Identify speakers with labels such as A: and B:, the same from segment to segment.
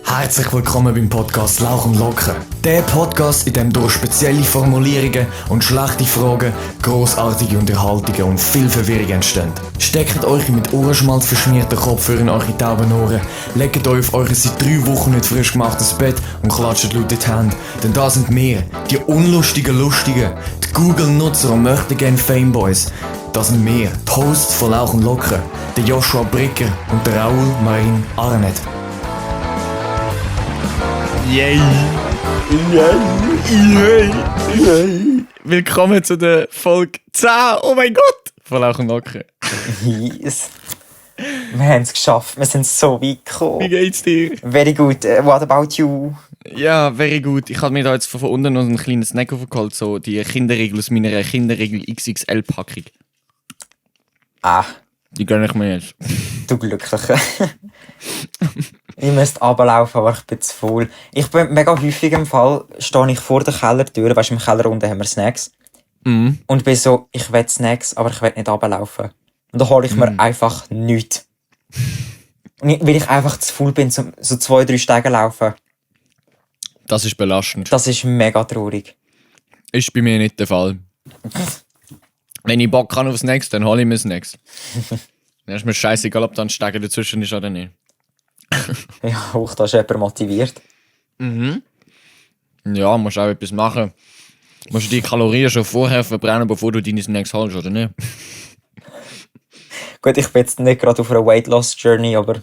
A: Herzlich willkommen beim Podcast Lauch und Locker. Der Podcast, in dem durch spezielle Formulierungen und schlechte Fragen grossartige Unterhaltungen und viel Verwirrung entstehen. Steckt euch mit Ohrenschmalz verschmierten Kopfhörer in eure tauben Ohren, legt euch auf euer seit 3 Wochen nicht frisch gemachtes Bett und klatscht laut in die Hände. Denn da sind wir, die unlustigen Lustigen, die Google-Nutzer und möchtegern Fameboys. Das sind wir, die Hosts von Lauch und Locker, der Joshua Bricker und der Raoul Marin Arnett.
B: Yay! Willkommen zu der Folge 10, oh mein Gott! Von Lauch und Locker.
C: Yes. Wir haben es geschafft, wir sind so weit gekommen.
B: Wie geht's dir?
C: Very good. What about you?
B: Ja, very gut. Ich habe mir da jetzt von unten noch einen kleinen Snack aufgeholt, so die Kinderregel aus meiner Kinderregel XXL-Packung.
C: Ah,
B: Die gönne ich mir jetzt.
C: du Glücklicher. Ich müsste runterlaufen, aber ich bin zu faul. Ich bin mega häufig im Fall, stehe ich vor der Kellertür, weißt du, im Keller unten haben wir Snacks. Und bin so, ich will Snacks, aber ich will nicht runterlaufen. Und dann hole ich mir einfach nichts. Und weil ich einfach zu faul bin, so 2-3 Stege laufen.
B: Das ist belastend.
C: Das ist mega traurig.
B: Ist bei mir nicht der Fall. Wenn ich Bock habe auf Snacks, dann hole ich mir Snacks. Dann ist mir scheißegal, ob da ein Stegen dazwischen ist oder nicht.
C: Ja, auch da ist jemand motiviert.
B: Ja, musst auch etwas machen. Musst du die Kalorien schon vorher verbrennen, bevor du deine Snacks holst, oder nicht?
C: Gut, ich bin jetzt nicht gerade auf einer Weight-Loss-Journey, aber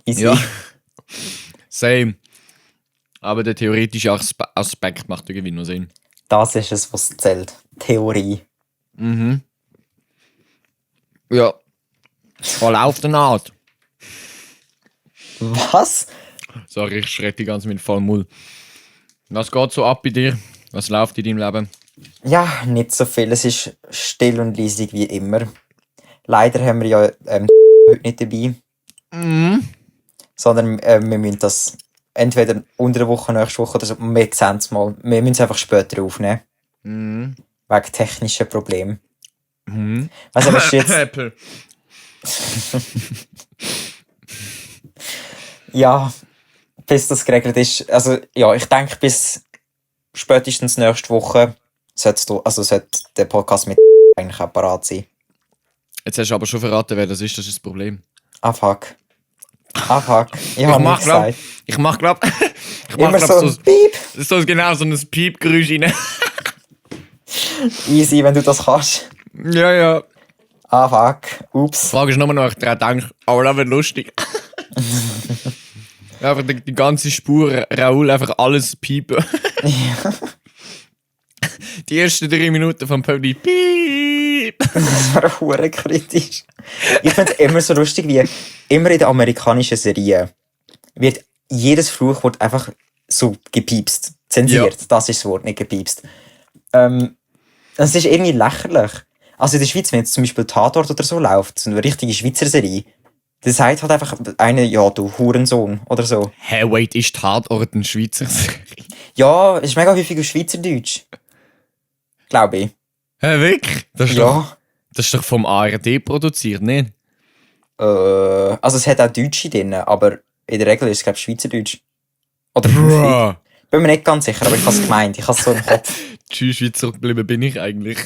C: easy.
B: Ja. Same. Aber der theoretische Aspekt macht irgendwie noch Sinn.
C: Das ist es, was zählt. Theorie.
B: Ja. Voll auf der Naht.
C: Was?
B: Sorry, ich schrecke die ganze mit vollem Mund. Was geht so ab bei dir? Was läuft in deinem Leben?
C: Ja, nicht so viel. Es ist still und leisig wie immer. Leider haben wir ja heute nicht dabei. Sondern wir müssen das entweder unter der Woche, nächste Woche oder so. Wir sehen es mal. Wir müssen es einfach später aufnehmen. Wegen technischen Problemen. Also, was ist jetzt...
B: Apple.
C: Ja, bis das geregelt ist. Also, ja, ich denke, bis spätestens nächste Woche sollte der Podcast mit eigentlich auch parat sein.
B: Jetzt hast du aber schon verraten, wer das ist das Problem.
C: Ah, fuck. Ich habe nicht gesagt.
B: Ich mach glaub
C: Immer so ein Piep.
B: so genau so ein Piepgeräusch rein.
C: Easy, wenn du das kannst.
B: Ja.
C: Ah, fuck. Ups.
B: Die Frage ist nur noch, ich daran denke, aber das wird lustig. Einfach die ganze Spur, Raoul, einfach alles piepen. Die ersten 3 Minuten vom Pöbli, piep.
C: Das war hure kritisch. Ich finde es immer so lustig, wie immer in den amerikanischen Serien wird jedes Fluchwort einfach so gepiepst. Zensiert. Ja. Das ist das Wort, nicht gepiepst. Das ist irgendwie lächerlich. Also in der Schweiz, wenn jetzt zum Beispiel Tatort oder so läuft, so eine richtige Schweizer Serie, der sagt halt einfach einer, ja, du Hurensohn oder so.
B: Hey, wait, ist Tatort eine Schweizer Serie?
C: Ja, es ist mega häufig auf Schweizerdeutsch. Glaube ich.
B: Hä, wirklich? Das ist doch vom ARD produziert, nicht?
C: Also es hat auch Deutsche drin, aber in der Regel ist es, glaube ich, Schweizerdeutsch. Oder
B: Bruh.
C: bin mir nicht ganz sicher, aber ich habe es gemeint. Ich habe es so im Kopf.
B: Tschüss, wie zurückgeblieben bin ich eigentlich.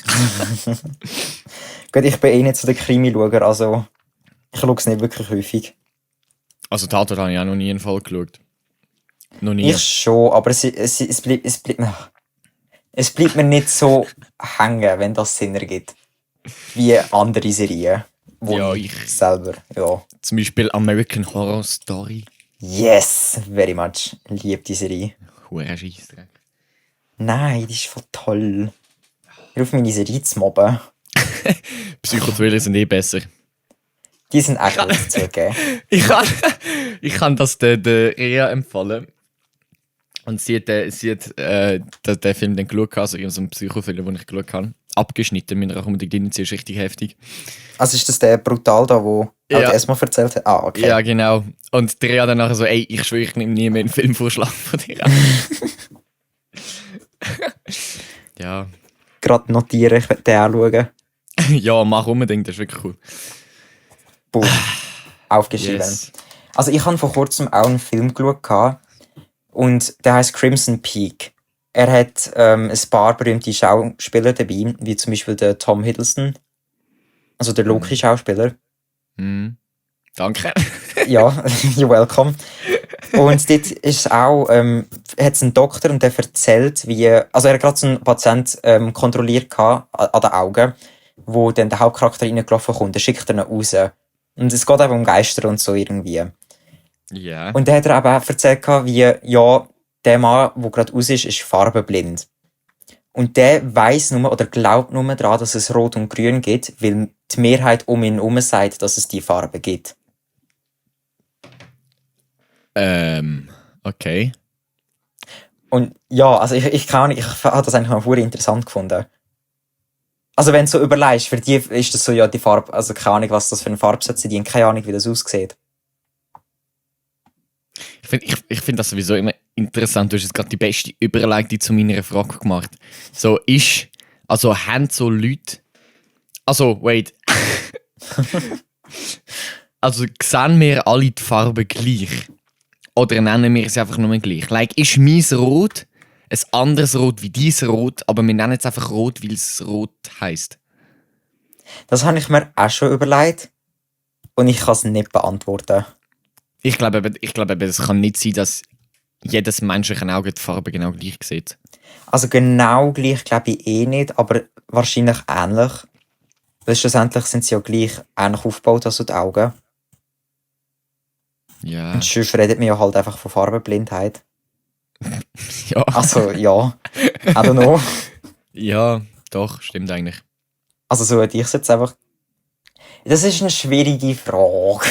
C: Gut, ich bin eh nicht so der Krimi-Schauer, also ich schaue es nicht wirklich häufig.
B: Also Tatort habe ich auch noch nie in Fall geschaut. Noch nie.
C: Ich schon, aber es bleibt mir nicht so hängen, wenn das Sinn ergibt. Wie andere Serien.
B: Ja,
C: ich selber, ja.
B: Zum Beispiel American Horror Story.
C: Yes, very much. Ich liebe die Serie.
B: Hure Scheissdreck.
C: Nein, die ist voll toll. Hör auf, meine Serie zu mobben.
B: Psychothriller sind eh besser.
C: Die sind echt gut zugegeben.
B: Ich kann das der Rea empfehlen. Und sie hat den Film dann geschaut, also so einen Psychothriller, den ich geschaut habe. Abgeschnitten, mit einer unbedingt drin, ist richtig heftig.
C: Also ist das der Brutal da, wo
B: ja.
C: Halt erstmal erzählt hat? Ah, okay.
B: Ja, genau. Und der hat dann nachher so, ey, ich schwöre, ich nehme nie mehr einen Filmvorschlag von dir an. Ja.
C: Gerade notieren, ich werde den auch schauen.
B: Ja, mach unbedingt, das ist wirklich cool.
C: Boom. Aufgeschrieben.
B: Yes.
C: Also ich habe vor kurzem auch einen Film geschaut. Und der heißt Crimson Peak. Er hat ein paar berühmte Schauspieler dabei, wie zum Beispiel der Tom Hiddleston, also der Loki-Schauspieler.
B: Danke.
C: Ja, you're welcome. Und dort ist es auch, hat es einen Doktor und der erzählt, also er hat gerade so einen Patient kontrolliert an den Augen, wo dann der Hauptcharakter reingelaufen kommt, der schickt ihn raus. Und es geht eben um Geister und so irgendwie.
B: Ja.
C: Und dann hat er eben auch erzählt, ja, der Mann, der gerade raus ist farbenblind. Und der weiss nur oder glaubt nur daran, dass es Rot und Grün gibt, weil die Mehrheit um ihn herum sagt, dass es die Farbe gibt.
B: Okay.
C: Und ja, also ich habe das eigentlich noch sehr interessant gefunden. Also wenn du so überlegst, für die ist das so, ja, die Farbe, also keine Ahnung, was das für eine Farbe soll sein, die haben keine Ahnung, wie das aussieht.
B: Ich find das sowieso immer interessant. Du hast jetzt gerade die beste Überleitung zu meiner Frage gemacht. So haben so Leute. Also, wait. Also, sehen wir alle die Farbe gleich? Oder nennen wir es einfach nur gleich? Like, ist mein Rot ein anderes Rot wie dein Rot, aber wir nennen es einfach Rot, weil es Rot heisst?
C: Das habe ich mir auch schon überlegt. Und ich kann es nicht beantworten.
B: Ich glaube, es kann nicht sein, dass jedes menschliche Auge die Farbe genau gleich sieht.
C: Also genau gleich glaube ich eh nicht, aber wahrscheinlich ähnlich. Weil schlussendlich sind sie ja gleich ähnlich aufgebaut als die Augen.
B: Ja.
C: Und sonst redet man ja halt einfach von Farbenblindheit.
B: Ja.
C: Also ja, I don't know.
B: Ja, doch, stimmt eigentlich.
C: Also so hätte ich es jetzt einfach... Das ist eine schwierige Frage.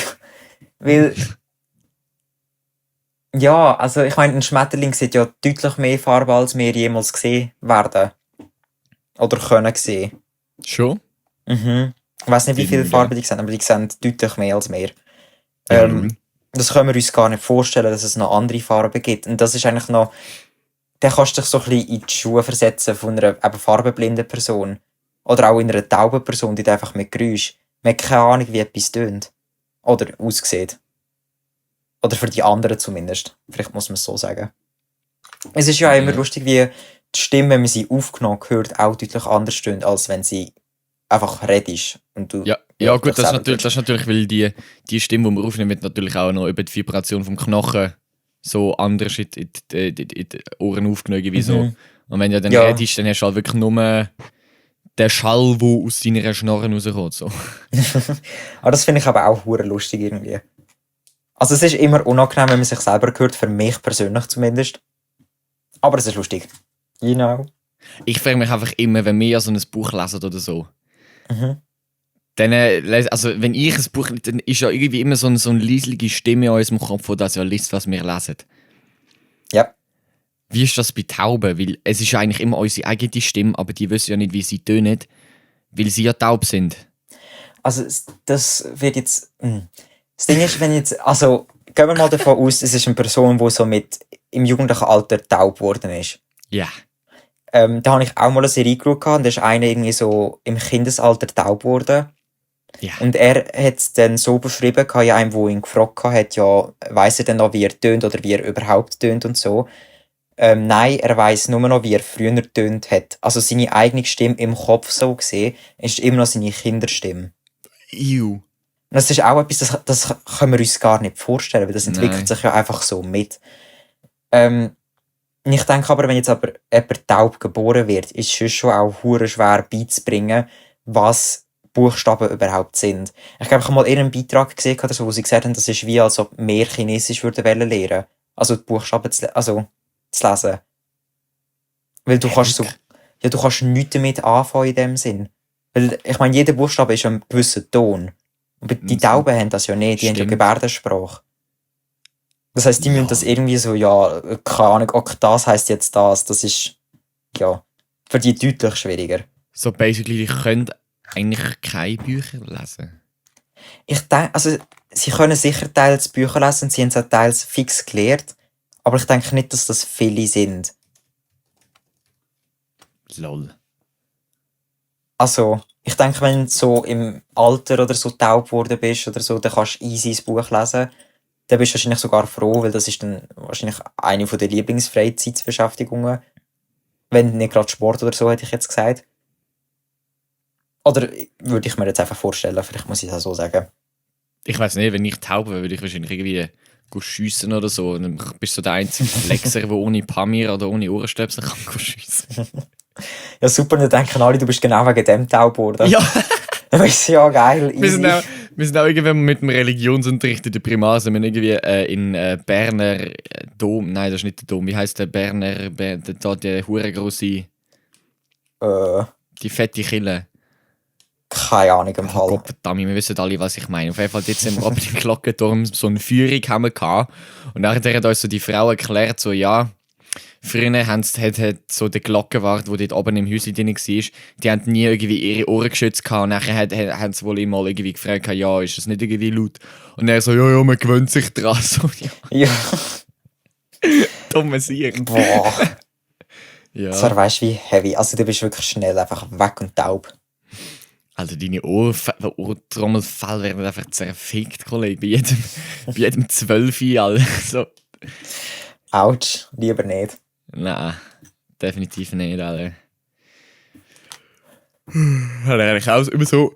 C: Weil... Ja, also ich meine, ein Schmetterling sieht ja deutlich mehr Farbe, als wir jemals gesehen werden. Oder können sehen.
B: Schon?
C: Mhm. Ich weiss nicht, wie viele
B: Ja.
C: Farben die sehen, aber die sehen deutlich mehr als wir.
B: Ja,
C: Das können wir uns gar nicht vorstellen, dass es noch andere Farben gibt. Und das ist eigentlich noch... Dann kannst du dich so ein bisschen in die Schuhe versetzen von einer eben farbenblinden Person. Oder auch in einer tauben Person, die einfach mit Geräusch... Man hat keine Ahnung, wie etwas tönt. Oder aussieht. Oder für die anderen zumindest. Vielleicht muss man es so sagen. Es ist ja immer lustig, wie die Stimme, wenn man sie aufgenommen hört, auch deutlich anders tönt, als wenn sie einfach redest. Und du
B: Ja, gut,
C: dich
B: das
C: selber
B: ist natürlich, weil die Stimme, die man aufnimmt, wird natürlich auch noch über die Vibration vom Knochen so anders in die Ohren aufgenommen wie so.
C: Mhm.
B: Und wenn du dann
C: Ja.
B: redest, dann hast du halt wirklich nur den Schall, der aus deiner Schnorren rauskommt. So.
C: Aber das finde ich aber auch hure lustig irgendwie. Also es ist immer unangenehm, wenn man sich selber hört, für mich persönlich zumindest. Aber es ist lustig. You know.
B: Ich frage mich einfach immer, wenn wir so ein Buch lesen oder so,
C: Mhm.
B: dann, also wenn ich ein Buch lese, dann ist ja irgendwie immer so eine leislige Stimme in unserem Kopf, die das ja liest, was wir lesen.
C: Ja.
B: Wie ist das bei Tauben? Weil es ist ja eigentlich immer unsere eigene Stimme, aber die wissen ja nicht, wie sie tönen, weil sie ja taub sind.
C: Also das wird jetzt... Das Ding ist, wenn jetzt... Also gehen wir mal davon aus, es ist eine Person, die so im jugendlichen Alter taub geworden ist.
B: Ja.
C: Da habe ich auch mal eine Serie geschaut und da ist einer irgendwie so im Kindesalter taub geworden.
B: Ja.
C: Und er hat es dann so beschrieben, ja, einem, der ihn gefragt hat, ja, weiss er denn noch, wie er tönt oder wie er überhaupt tönt und so. Nein, er weiss nur noch, wie er früher tönt hat. Also seine eigene Stimme im Kopf so gesehen, ist immer noch seine Kinderstimme.
B: Ew.
C: Und das ist auch etwas, das können wir uns gar nicht vorstellen, weil das entwickelt
B: Nein.
C: sich ja einfach so mit. Ich denke aber, wenn jetzt aber jemand taub geboren wird, ist es schon auch hure schwer beizubringen, was Buchstaben überhaupt sind. Ich glaube, ich habe mal einen Beitrag gesehen, oder so, wo sie gesagt haben, das ist wie, als ob mehr Chinesisch würden wollen lernen. Also die Buchstaben zu lesen. Weil du kannst du kannst nichts damit anfangen in dem Sinn. Weil, ich meine, jeder Buchstabe ist ein gewisser Ton. Aber die Tauben haben das ja nicht, die haben ja
B: Stimmt.
C: Gebärdensprache. Das heisst, die müssen das irgendwie so, ja, keine Ahnung, okay, das heisst jetzt das. Das ist, ja, für die deutlich schwieriger.
B: So basically, die können eigentlich keine Bücher lesen.
C: Ich denke, also, sie können sicher teils Bücher lesen und sie haben es auch teils fix gelehrt. Aber ich denke nicht, dass das viele sind.
B: Lol.
C: Also, ich denke, wenn du so im Alter oder so taub geworden bist oder so, dann kannst du easy das Buch lesen. dann bist du wahrscheinlich sogar froh, weil das ist dann wahrscheinlich eine der Lieblingsfreizeitsbeschäftigungen. Wenn nicht gerade Sport oder so, hätte ich jetzt gesagt. Oder würde ich mir jetzt einfach vorstellen, vielleicht muss ich das so sagen.
B: Ich weiß nicht, wenn ich taub wäre, würde ich wahrscheinlich irgendwie schiessen oder so. Und dann bist du so der einzige Flexer, der ohne Pamir oder ohne Ohrenstöpsel kann schiessen.
C: Ja, super, dann denken alle, du bist genau wegen dem taub geworden.
B: Ja!
C: Dann ist ja geil,
B: Wir sind auch irgendwann mit dem Religionsunterricht in der Primar, sind wir irgendwie in Berner Dom, nein, das ist nicht der Dom, wie heisst der Berner, der hure grosse, die fette Kille.
C: Keine Ahnung im
B: Oh
C: Fall.
B: Gott, verdammt, wir wissen alle, was ich meine. Auf jeden Fall, jetzt sind wir ab dem Glockenturm so eine Führung haben wir gehabt. Und nachher hat uns so die Frau erklärt, so, ja, früher hat so der Glockenwart, der dort oben im Häuschen drin war, die haben nie irgendwie ihre Ohren geschützt gehabt. Und nachher haben sie wohl immer mal irgendwie gefragt, ja, ist das nicht irgendwie laut? Und er so, ja, man gewöhnt sich dran. So, ja,
C: Ja.
B: dumme Sieg.
C: Boah.
B: Ja.
C: Das weißt du, wie heavy. Also du bist wirklich schnell einfach weg und taub.
B: Also deine Ohrtrommelfell werden einfach zerfickt, Kollege. Bei jedem 12 also.
C: Autsch, lieber nicht.
B: Nein, definitiv nicht, Alter. Hat er eigentlich auch immer so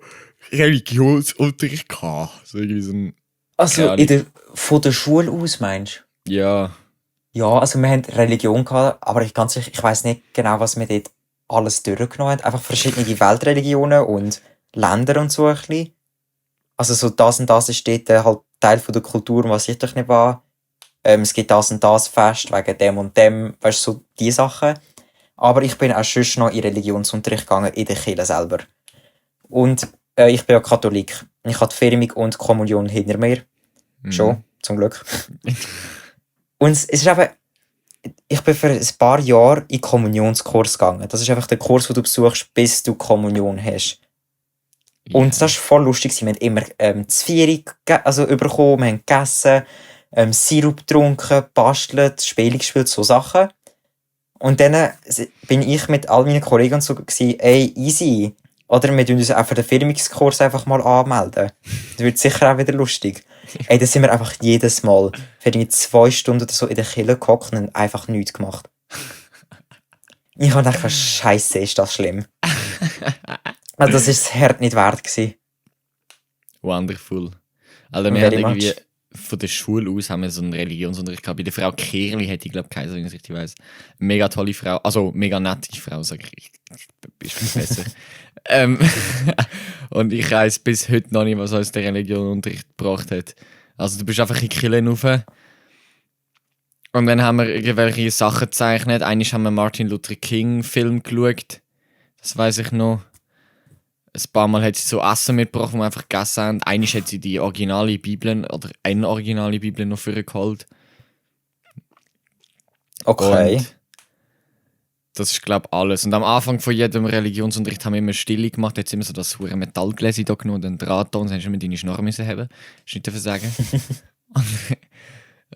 B: Religionsunterricht gehabt? So irgendwie so ein...
C: Also von der Schule aus meinst du?
B: Ja.
C: Ja, also wir haben Religion gehabt, aber ich weiss nicht genau, was wir dort alles durchgenommen haben. Einfach verschiedene Weltreligionen und Länder und so ein bisschen. Also so das und das ist dort halt Teil von der Kultur, was ich doch nicht war. Es gibt das und das Fest wegen dem und dem, weißt du, so die Sachen. Aber ich bin auch schon noch in Religionsunterricht gegangen, in der Kirche selber. Und ich bin ja Katholik. Ich hatte die Firmung und Kommunion hinter mir. Schon, zum Glück. Und es ist eben, ich bin für ein paar Jahre in Kommunionskurs gegangen. Das ist einfach der Kurs, den du besuchst, bis du Kommunion hast. Und das war voll lustig. Wir haben immer Zvieri bekommen, wir haben gegessen, Sirup getrunken, bastelt, Spiele gespielt, so Sachen. Und dann bin ich mit all meinen Kollegen so gewesen, ey, easy. Oder wir tun uns auch für den Firmungskurs einfach mal anmelden. Das wird sicher auch wieder lustig. Ey, da sind wir einfach jedes Mal für 2 Stunden oder so in der Kille gehockt und einfach nichts gemacht. Ich habe gedacht, Scheiße, ist das schlimm. Also das ist das Herd nicht wert gewesen.
B: Wonderful. Also wir haben irgendwie von der Schule aus haben wir so einen Religionsunterricht gehabt. Bei der Frau Kehrli hätte ich glaube ich keine, wenn ich es richtig weiss. Mega tolle Frau, also mega nette Frau, sag ich. Ist viel besser. Und ich weiss bis heute noch nicht, was uns der Religionsunterricht gebracht hat. Also du bist einfach in die Kirche rauf. Und dann haben wir irgendwelche Sachen gezeichnet. Einmal haben wir Martin Luther King Film geschaut. Das weiss ich noch. Ein paar Mal hat sie so Essen mitgebracht, die wir einfach gegessen haben. Einmal hat sie die originale Bibel oder eine originale Bibel noch für geholt.
C: Okay.
B: Und das ist, glaube ich, alles. Und am Anfang von jedem Religionsunterricht haben wir immer Stille gemacht. Jetzt immer so das hure Metallgläschen da genommen und einen Draht da und dann hast du mit deine Schnorren müssen haben. Ist nicht dafür sagen.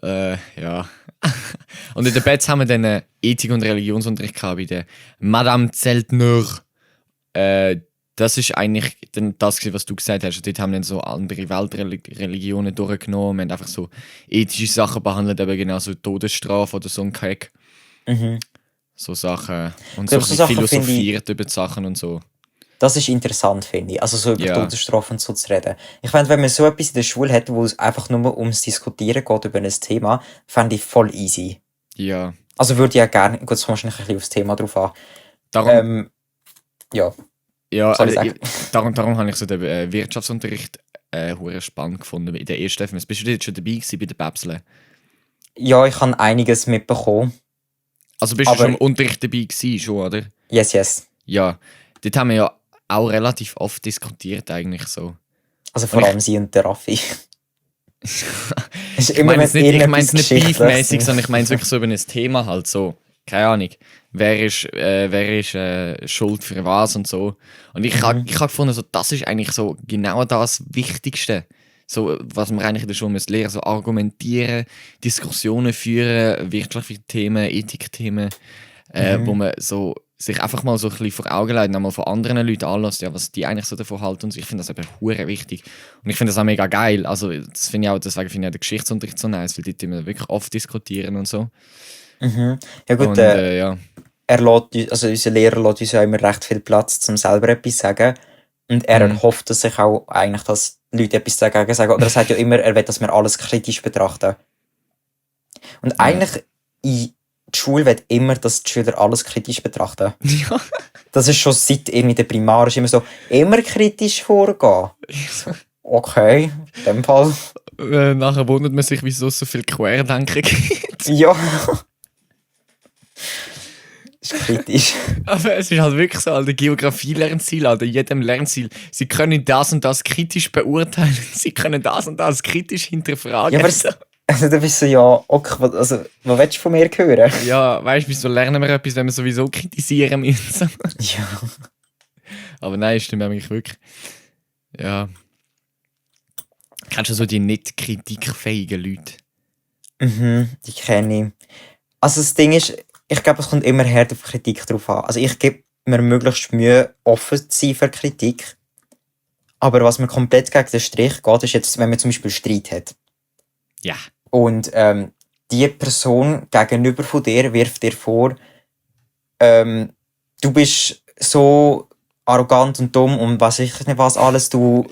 B: Ja. Und in der Betz haben wir dann Ethik- und Religionsunterricht gehabt bei der Madame Zeltner. Das ist eigentlich dann das, was du gesagt hast. Dort haben wir dann so andere Weltreligionen durchgenommen. Wir haben einfach so ethische Sachen behandelt, eben genau so Todesstrafe oder so ein Kack.
C: Mhm.
B: So Sachen. Und
C: So
B: so ein bisschen
C: Sachen
B: philosophiert über die Sachen und so.
C: Das ist interessant, finde ich. Also so über
B: Ja.
C: Todesstrafe und so zu reden. Ich finde, wenn man so etwas in der Schule hat, wo es einfach nur ums Diskutieren geht über ein Thema, fände ich voll easy.
B: Ja.
C: Also würde ich ja gerne, gut, es kommt wahrscheinlich ein bisschen aufs Thema drauf an.
B: Darum,
C: Ja,
B: ja,
C: soll ich
B: also,
C: sagen?
B: darum habe ich so den Wirtschaftsunterricht hure spannend gefunden. In der ersten FMS. Bist du jetzt schon dabei gewesen bei den Bäbseln?
C: Ja, ich habe einiges mitbekommen.
B: Also bist du
C: Aber-
B: schon im Unterricht dabei gewesen, schon, oder?
C: Yes.
B: Ja. Dort haben wir ja auch relativ oft diskutiert, eigentlich so.
C: Also vor
B: Und
C: allem sie und der Raffi.
B: Ich meine es nicht beefmäßig, sondern ich meine es wirklich so über ein Thema halt so. Keine Ahnung. Wer ist schuld für was und so. Und ich habe gefunden, so, das ist eigentlich so genau das Wichtigste. So, was man eigentlich in der Schule lernen muss. So argumentieren, Diskussionen führen, wirtschaftliche Themen, Ethikthemen, wo man so sich einfach mal so ein bisschen vor Augen leiten, mal von anderen Leuten anlässt, ja, was die eigentlich so davon halten und so. Ich finde das eben hure wichtig. Und ich finde das auch mega geil. Also das finde ich auch, deswegen finde ich auch den Geschichtsunterricht so nice, weil die immer wirklich oft diskutieren und so.
C: Mhm. Ja gut,
B: Und ja.
C: unser Lehrer lässt uns ja immer recht viel Platz, um selber etwas zu sagen. Und er erhofft sich auch eigentlich, dass Leute etwas dagegen sagen. Oder er sagt ja immer, er will, dass wir alles kritisch betrachten. Und eigentlich in die Schule will immer, dass die Schüler alles kritisch betrachten.
B: Ja.
C: Das ist schon seit irgendwie der Primar ist immer so, immer kritisch vorgehen. Okay, in dem Fall.
B: Nachher wundert man sich, wieso es so viel Querdenker gibt.
C: Ja. Das ist kritisch.
B: Aber es ist halt wirklich so, Alter, Geografie-Lernziel, Alter, jedem Lernziel. Sie können das und das kritisch beurteilen, sie können das und das kritisch hinterfragen.
C: Ja, aber also, du bist so, ja, okay, also, was willst du von mir hören?
B: Ja, weißt du, wieso lernen wir etwas, wenn wir sowieso kritisieren müssen?
C: Ja.
B: Aber nein, stimmt eigentlich wirklich. Ja. Kennst du so die nicht kritikfähigen Leute?
C: Mhm, die kenne ich. Also das Ding ist, ich glaube, es kommt immer hart auf Kritik drauf an. Also ich gebe mir möglichst Mühe, offen zu sein für Kritik. Aber was mir komplett gegen den Strich geht, ist jetzt, wenn man zum Beispiel Streit hat.
B: Ja.
C: Und die Person gegenüber von dir wirft dir vor, du bist so arrogant und dumm und was ich nicht was alles, du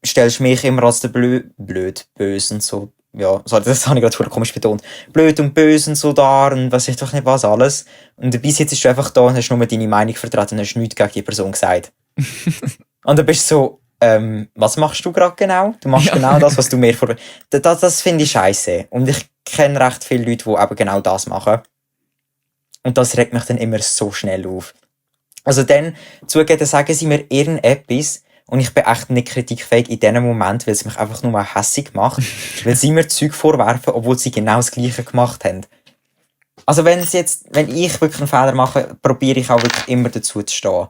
C: stellst mich immer als der blöd, böse und so. Ja, das habe ich gerade komisch betont. Blöd und böse und so da und was ich doch nicht was alles. Und dabei sitzt du einfach da und hast nur deine Meinung vertreten und hast nichts gegen die Person gesagt. Und dann bist du so, was machst du gerade genau? Du machst genau das, was du mir vor... Das finde ich scheiße. Und ich kenne recht viele Leute, die eben genau das machen. Und das regt mich dann immer so schnell auf. Also dann, zugeben, sagen sie mir irgendetwas und ich bin echt nicht kritikfähig in diesem Moment, weil es mich einfach nur hässig macht, weil sie mir Zeug vorwerfen, obwohl sie genau das Gleiche gemacht haben. Also wenn ich wirklich einen Fehler mache, probiere ich auch wirklich immer dazu zu stehen.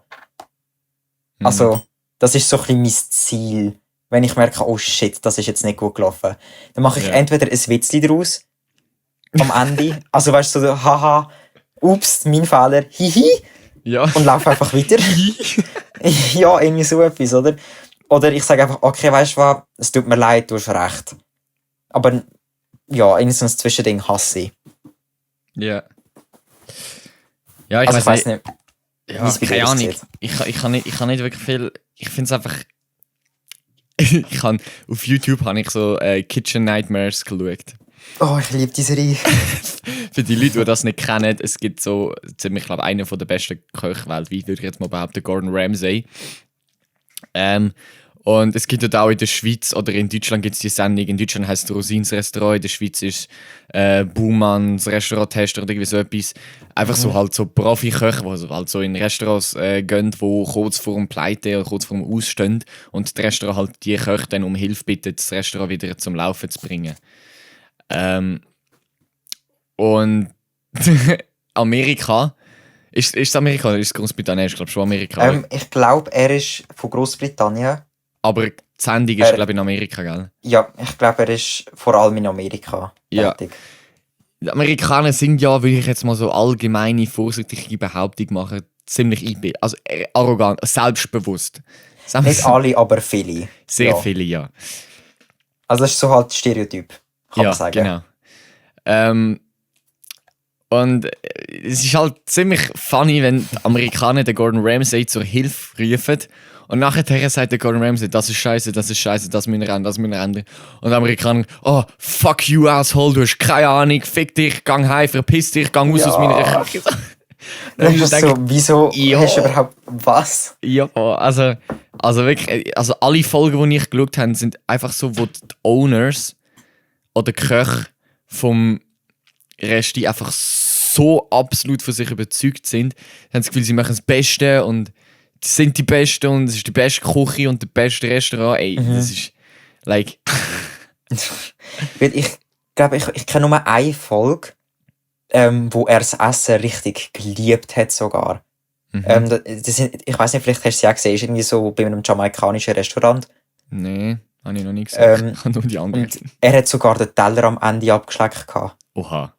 C: Also, das ist so ein bisschen mein Ziel. Wenn ich merke, oh shit, das ist jetzt nicht gut gelaufen, dann mache ich entweder ein Witzli daraus, am Ende, also weißt du, so, haha, ups, mein Fehler, hihi,
B: Ja.
C: und laufe einfach weiter. Ja, irgendwie so etwas, oder? Oder ich sage einfach, okay, weißt du was, es tut mir leid, du hast recht. Aber ja, irgendwie so ein Zwischending hasse ich.
B: Ja. Ja, ich
C: Also ich
B: weiß
C: weiss nicht.
B: Ja,
C: wie es bei dir
B: keine Ahnung.
C: aussieht.
B: Ich kann nicht wirklich viel. Ich finde es einfach. Auf YouTube habe ich so Kitchen Nightmares geschaut.
C: Oh, ich liebe die Serie.
B: Für die Leute, die das nicht kennen, es gibt so ziemlich, ich glaube, einer der besten Köche weltweit, würde ich jetzt mal behaupten, Gordon Ramsay. Und es gibt dort auch in der Schweiz oder in Deutschland gibt es die Sendung. In Deutschland heisst es Rosins Restaurant, in der Schweiz ist Baumanns Restaurant-Tester oder irgendwie so etwas. Einfach so halt so Profi-Köche, die halt so in Restaurants gehen, die kurz vor dem Pleite oder kurz vor dem Ausstehen und das Restaurant halt die Köche dann um Hilfe bittet, das Restaurant wieder zum Laufen zu bringen. Und Amerika, ist es Amerika oder ist es Großbritannien? Ich glaube schon Amerika.
C: Ich glaube, er ist von Großbritannien.
B: Aber die Sendung ist, glaube ich, in Amerika, gell?
C: Ja, ich glaube, er ist vor allem in Amerika tätig.
B: Die Amerikaner sind ja, will ich jetzt mal so allgemeine, vorsichtige Behauptung machen, ziemlich also arrogant, selbstbewusst.
C: Nicht alle, aber viele.
B: Sehr viele, ja.
C: Also das ist so halt Stereotyp, kann man sagen.
B: Genau. Und es ist halt ziemlich funny, wenn die Amerikaner den Gordon Ramsay zur Hilfe rufen und nachher sagt der Gordon Ramsay, das ist scheiße, das müssen wir ändern, das müssen wir ändern. Und die Amerikaner, oh, fuck you, asshole, du hast keine Ahnung, fick dich, gang heim, verpiss dich, gang raus aus meiner Küche.
C: Dann ist so, wieso hast du überhaupt was?
B: Ja, also wirklich, also alle Folgen, die ich geschaut habe, sind einfach so, wo die Owners oder die Köche vom Resti einfach so absolut von sich überzeugt sind, haben das Gefühl, sie machen das Beste und sie sind die Besten und es ist die beste Küche und das beste Restaurant. Ey, das ist like.
C: Ich glaube, ich kenne nur eine Folge, wo er das Essen richtig geliebt hat sogar. Ich weiß nicht, vielleicht hast du sie auch gesehen, ist irgendwie so bei einem jamaikanischen Restaurant.
B: Nee, habe ich noch nicht gesehen. Ich habe nur die anderen.
C: Und er hat sogar den Teller am Ende abgeschleckt gehabt.
B: Oha.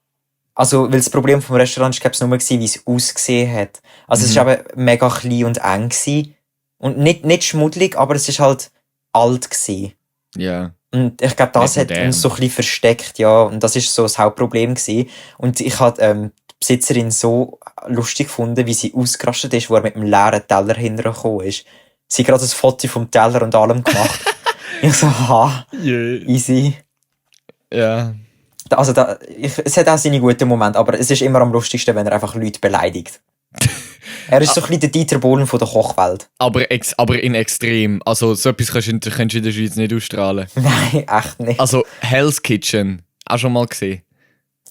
C: Also, weil das Problem vom Restaurant war, glaube ich, nur gewesen, wie es ausgesehen hat. Also, es war eben mega klein und eng gewesen. Und nicht schmuddelig, aber es ist halt alt gewesen.
B: Ja.
C: Und ich glaube, das
B: Nicht
C: hat
B: modern.
C: uns so ein bisschen versteckt, ja. Und das ist so das Hauptproblem gewesen. Und ich habe die Besitzerin so lustig gefunden, wie sie ausgerastet ist, wo er mit einem leeren Teller hintergekommen ist. Sie hat gerade ein Foto vom Teller und allem gemacht. Ich so, ha, easy.
B: Ja.
C: Also es hat auch seine guten Momente, aber es ist immer am lustigsten, wenn er einfach Leute beleidigt. Er ist so ein bisschen der Dieter Bohlen von der Kochwelt.
B: Aber in extrem. Also so etwas kannst du in der Schweiz nicht ausstrahlen.
C: Nein, echt nicht.
B: Also Hell's Kitchen, auch schon mal gesehen.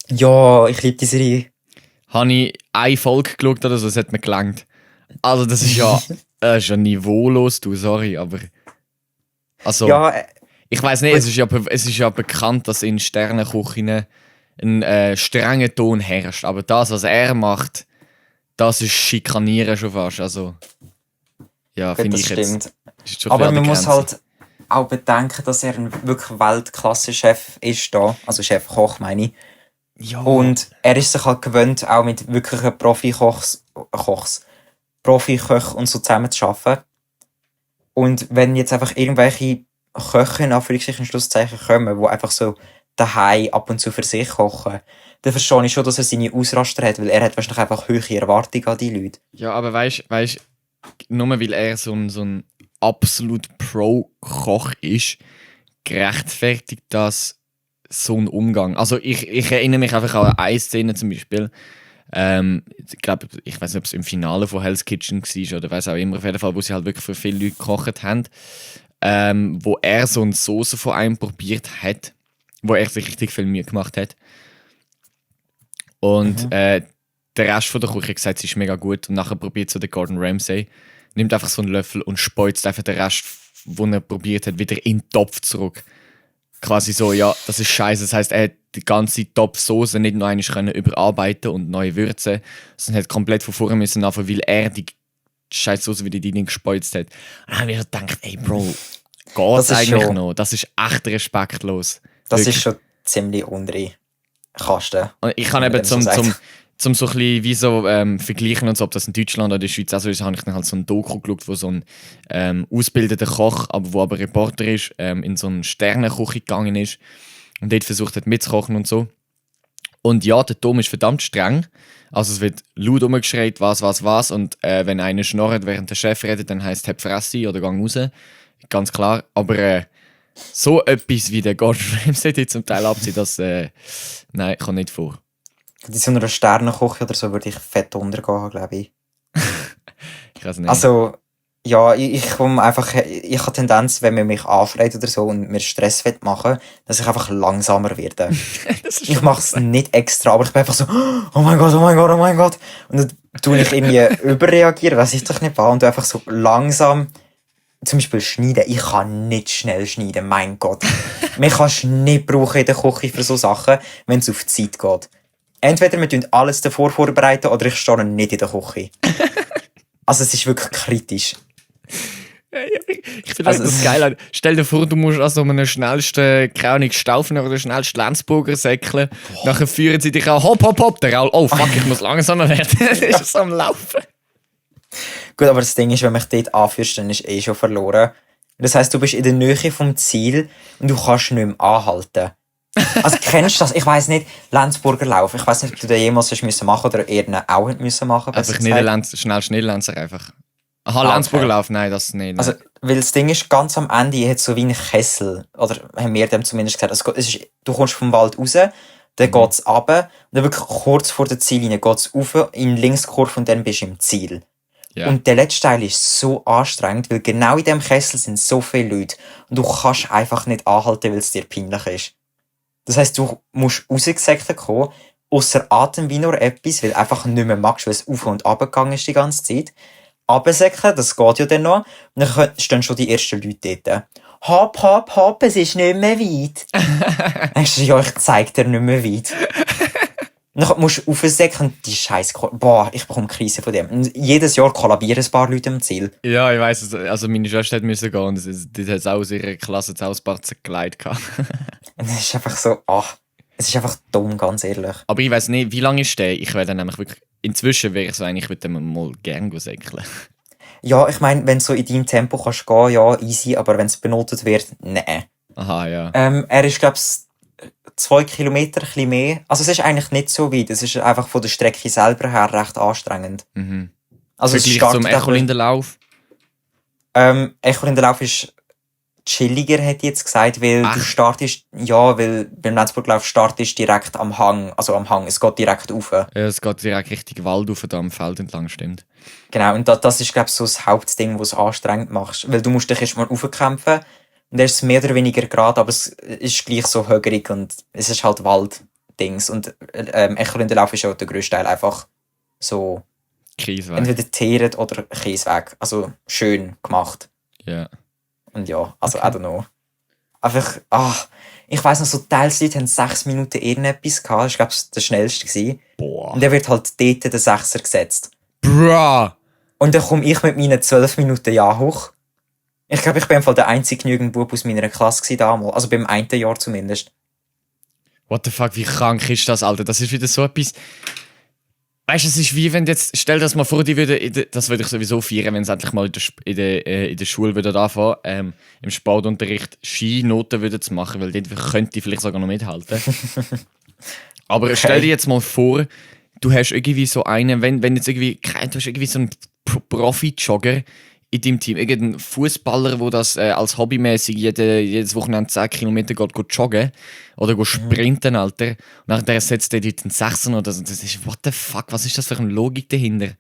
C: Ja, ich liebe die Serie.
B: Habe ich eine Folge geschaut oder so, es hat mir gelangt. Also das ist ja niveaulos, du, sorry, aber... Also,
C: Ja,
B: ich weiss nicht, es ist ja bekannt, dass in Sternenküchen ein strenger Ton herrscht. Aber das, was er macht, das ist Schikanieren schon fast. Also, ja, finde ich jetzt.
C: stimmt.
B: Ist schon
C: Aber
B: ein
C: man
B: bisschen
C: muss
B: an der Grenze.
C: halt auch bedenken, dass er ein wirklich Weltklasse-Chef ist da. Also Chef-Koch, meine ich.
B: Ja.
C: Und er ist sich halt gewöhnt, auch mit wirklichen Profiköchen und so zusammen zu arbeiten. Und wenn jetzt einfach irgendwelche Köche, in Anführungszeichen, Schlusszeichen, kommen, die einfach so daheim ab und zu für sich kochen, dann verstehe ich schon, dass er seine Ausraster hat, weil er hat wahrscheinlich einfach hohe Erwartungen an die Leute.
B: Ja, aber weißt nur weil er so ein absolut Pro-Koch ist, gerechtfertigt das so ein Umgang. Also ich erinnere mich einfach an eine Szene zum Beispiel. Ich glaube, ich weiß nicht, ob es im Finale von Hell's Kitchen war oder weiß auch immer, auf jeden Fall, wo sie halt wirklich für viele Leute gekocht haben, wo er so eine Soße von einem probiert hat, wo er sich richtig viel Mühe gemacht hat. Und der Rest von der Küche hat gesagt, sie ist mega gut. Und nachher probiert so der Gordon Ramsay, nimmt einfach so einen Löffel und speuzt einfach den Rest, den er probiert hat, wieder in den Topf zurück. Quasi so, ja, das ist scheiße. Das heisst, er hat die ganze Topfsoße nicht noch einmal können überarbeiten und neu würzen, sondern hat komplett von vorne müssen anfangen, weil er die scheiß Soße wieder rein gespeuzt hat. Und dann habe ich mir gedacht, ey Bro, geht's eigentlich
C: schon
B: noch? Das ist echt respektlos.
C: Das
B: Wirklich.
C: ist schon ziemlich untere Kasten.
B: Und ich kann
C: wenn man
B: eben
C: dem so sagt.
B: zum so ein bisschen wie so vergleichen und so, ob das in Deutschland oder in der Schweiz auch so ist, habe ich dann halt so ein Doku geschaut, wo so ein ausgebildeter Koch, wo aber Reporter ist, in so eine Sternenküche gegangen ist und dort versucht hat mitzukochen und so. Und ja, der Ton ist verdammt streng. Also es wird laut rumgeschreit, was und wenn einer schnurrt, während der Chef redet, dann heisst es «Hab Fresse» oder «Gang raus». Ganz klar. Aber so etwas wie der Gordon Ramsay dort zum Teil abzieht, das nein, kommt nicht vor.
C: In so einer Sternenküche oder so würde ich fett untergehen, glaube ich.
B: Ich weiß nicht.
C: Also, ja, ich komme einfach, ich habe Tendenz, wenn man mich anfreit oder so und mir Stress machen will, dass ich einfach langsamer werde.
B: das ist
C: Ich mache es nicht extra, aber ich bin einfach so, oh mein Gott, oh mein Gott, oh mein Gott. Und dann tue ich irgendwie überreagieren, weiß ich doch nicht was, und du einfach so langsam, zum Beispiel schneiden. Ich kann nicht schnell schneiden, mein Gott. Man kannst du nicht brauchen in der Küche für so Sachen, wenn es auf die Zeit geht. Entweder wir tun alles davor vorbereiten oder ich stehe nicht in der Küche. Also es ist wirklich kritisch.
B: Ich finde das geil. Stell dir vor, du musst an so einem schnellsten, keine Ahnung, Staufner oder schnellsten Lenzburger säckeln. Nachher führen sie dich auch, hopp, der Raul, oh fuck, ich muss langsamer werden. Das ist so am Laufen.
C: Gut, aber das Ding ist, wenn mich dort anführst, dann ist schon verloren. Das heisst, du bist in der Nähe vom Ziel und du kannst nicht mehr anhalten. Also kennst du das? Ich weiss nicht, Lenzburger Lauf. Ich weiss nicht, ob du den jemals hast müssen machen oder eher auch müssen machen.
B: Einfach nicht ein Schnelllenzer einfach. Aha, Lenzburger Lauf, nein, das nicht.
C: Also, weil das Ding ist, ganz am Ende hat so wie ein Kessel, oder haben wir dem zumindest gesagt, du kommst vom Wald raus, dann geht's runter, und dann wirklich kurz vor der Ziellinie geht's rauf, in Linkskurve und dann bist du im Ziel.
B: Ja.
C: Und der letzte Teil ist so anstrengend, weil genau in dem Kessel sind so viele Leute und du kannst einfach nicht anhalten, weil es dir peinlich ist. Das heisst, du musst rausgesäckelt kommen, ausser Atem wie nur etwas, weil du einfach nicht mehr magst, weil es auf und ab gegangen ist die ganze Zeit. Absäckeln, das geht ja dann noch. Und dann stehen schon die ersten Leute dort. Hopp, es ist nicht mehr weit. Dann denkst du, ja, ich zeig dir nicht mehr weit. Und dann musst du aufsäckeln, die Scheiße. Boah, ich bekomme Krise von dem. Und jedes Jahr kollabieren ein paar Leute am Ziel.
B: Ja, ich weiss es. Also meine Schwester musste gehen und dort hat es auch aus ihrer Klasse das Ausbatzen geleitet.
C: Und das ist einfach so, ach. Es ist einfach dumm, ganz ehrlich.
B: Aber ich weiß nicht, wie lange ist der? Ich werde nämlich wirklich... Inzwischen wäre ich so eigentlich, ich würde den mal gerne säckeln.
C: Ja, ich meine, wenn du so in deinem Tempo kannst gehen, ja, easy, aber wenn es benotet wird, nein.
B: Aha, ja.
C: Er ist, glaube ich, 2 Kilometer, ein bisschen mehr. Also es ist eigentlich nicht so weit. Es ist einfach von der Strecke selber her recht anstrengend.
B: Mhm.
C: Also es
B: Vergleich zum
C: startet
B: Echolindenlauf.
C: Echolindenlauf ist chilliger, hätte ich jetzt gesagt, weil du
B: Echt?
C: startest, ja, weil beim Lenzburglauf startest direkt am Hang, also am Hang, es geht direkt rauf.
B: Ja, es geht direkt Richtung Wald auf, da am Feld entlang, stimmt.
C: Genau, und das ist, glaube ich, so das Hauptding, was du anstrengend machst. Weil du musst dich erstmal raufkämpfen und dann ist es mehr oder weniger gerade, aber es ist gleich so högerig und es ist halt Walddings. Und Echolindenlauf ist ja der grösste Teil einfach so
B: Kiesweg.
C: entweder teeret oder Kiesweg. Also schön gemacht.
B: Ja.
C: Und ja, also I don't know. Einfach, ich weiss noch, so Teilsleute haben 6 Minuten irgendetwas gehabt. Das war, glaube ich, der schnellste gewesen.
B: Boah.
C: Und der wird halt dort der Sechser gesetzt.
B: Bruh!
C: Und dann komme ich mit meinen 12 Minuten Jahr hoch. Ich glaube, ich bin einfach der einzige genügend Bub aus meiner Klasse gewesen damals. Also beim einen Jahr zumindest.
B: What the fuck, wie krank ist das, Alter? Das ist wieder so etwas... Weißt du, es ist wie wenn jetzt... Stell dir das mal vor, das würde ich sowieso feiern, wenn es endlich mal in der Schule wieder anfangen, im Sportunterricht Skinoten würde zu machen, weil dort könnte ich vielleicht sogar noch mithalten. Aber stell dir jetzt mal vor, du hast irgendwie so einen, wenn jetzt irgendwie... Du hast irgendwie so einen Profi-Jogger in deinem Team, irgendein Fußballer, der das als hobbymäßig jedes Wochenende 10 Kilometer geht joggen oder geht sprinten, Alter. Und nachher setzt er dort einen Sechser oder so. Das ist, what the fuck, was ist das für eine Logik dahinter?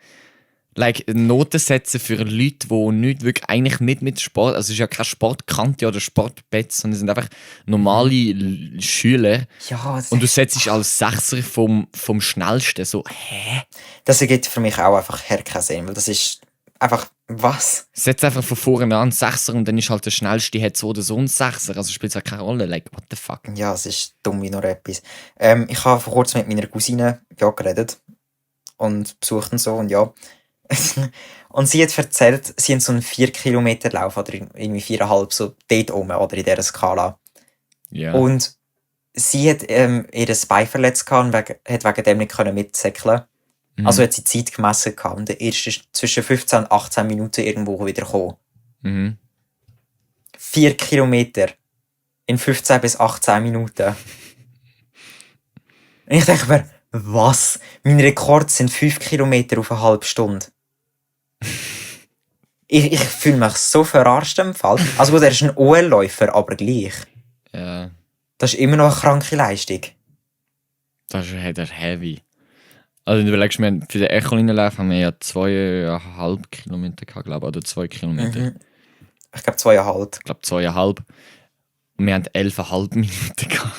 B: Like, Noten setzen für Leute, die nicht wirklich, eigentlich nicht mit Sport, also es ist ja kein Sportkante oder Sportbett, sondern es sind einfach normale Schüler.
C: Ja,
B: Und du setzt dich als Sechser vom Schnellsten, so, hä?
C: das ergibt für mich auch einfach keinen Sinn, weil das ist einfach, was?
B: Setz einfach von vorne an einen Sechser und dann ist halt der Schnellste, hat so oder so einen Sechser. Also spielt es halt keine Rolle. Like, what the fuck?
C: Ja, es ist dumm wie noch etwas. Ich habe vor kurzem mit meiner Cousine geredet und besucht und so und ja. Und sie hat erzählt, sie haben so einen 4 Kilometer Lauf oder irgendwie 4,5, so dort oben oder in dieser Skala.
B: Ja.
C: Und sie hat ihr Bein verletzt gehabt und hat wegen dem nicht mitsäckeln. Also hat sie Zeit gemessen gehabt und der erste ist zwischen 15 und 18 Minuten irgendwo wieder gekommen.
B: Mhm.
C: 4 Kilometer in 15 bis 18 Minuten. Und ich denke mir, was? Mein Rekord sind 5 Kilometer auf eine halbe Stunde. Ich fühle mich so verarscht im Fall. Also gut, er ist ein OL-Läufer, aber gleich.
B: Ja.
C: Das ist immer noch eine kranke Leistung.
B: Das ist heavy. Also du überlegst mir, für den Echolinenlauf haben wir ja 2,5 Kilometer gehabt, glaube ich, oder 2 Kilometer.
C: Mhm. Ich glaube 2,5.
B: Ich glaube 2,5. Und wir haben 11,5 Minuten gehabt.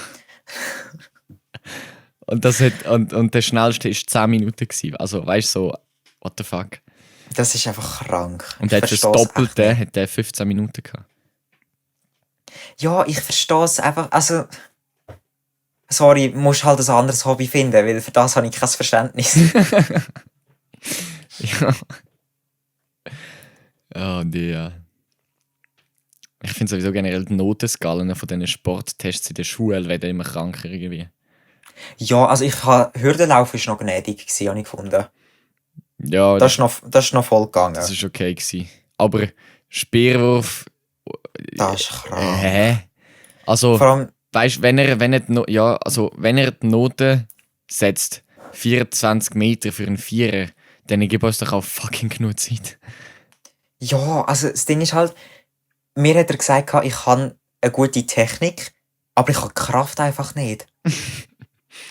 B: und der schnellste war 10 Minuten gewesen. Also weißt du, so, what the fuck.
C: Das ist einfach krank.
B: Und der hat das Doppelte, hat der 15 Minuten gehabt.
C: Ja, ich verstehe es einfach. Also, sorry, musst halt ein anderes Hobby finden, weil für das habe ich kein Verständnis.
B: Ja. Oh, ja. Ich finde sowieso generell die Notenskalen von diesen Sporttests in der Schule werden immer kranker irgendwie.
C: Ja, also Hürdenlauf war noch gnädig, habe ich gefunden.
B: Ja,
C: Das ist noch voll gegangen.
B: das war okay gewesen. Aber Speerwurf.
C: Das ist krank.
B: Hä? Also,
C: Vor allem,
B: weißt du, wenn er die Note setzt, 24 Meter für einen Vierer, dann gibt uns doch auch fucking genug Zeit.
C: ja, also das Ding ist halt, mir hat er gesagt, ich habe eine gute Technik, aber ich habe die Kraft einfach nicht.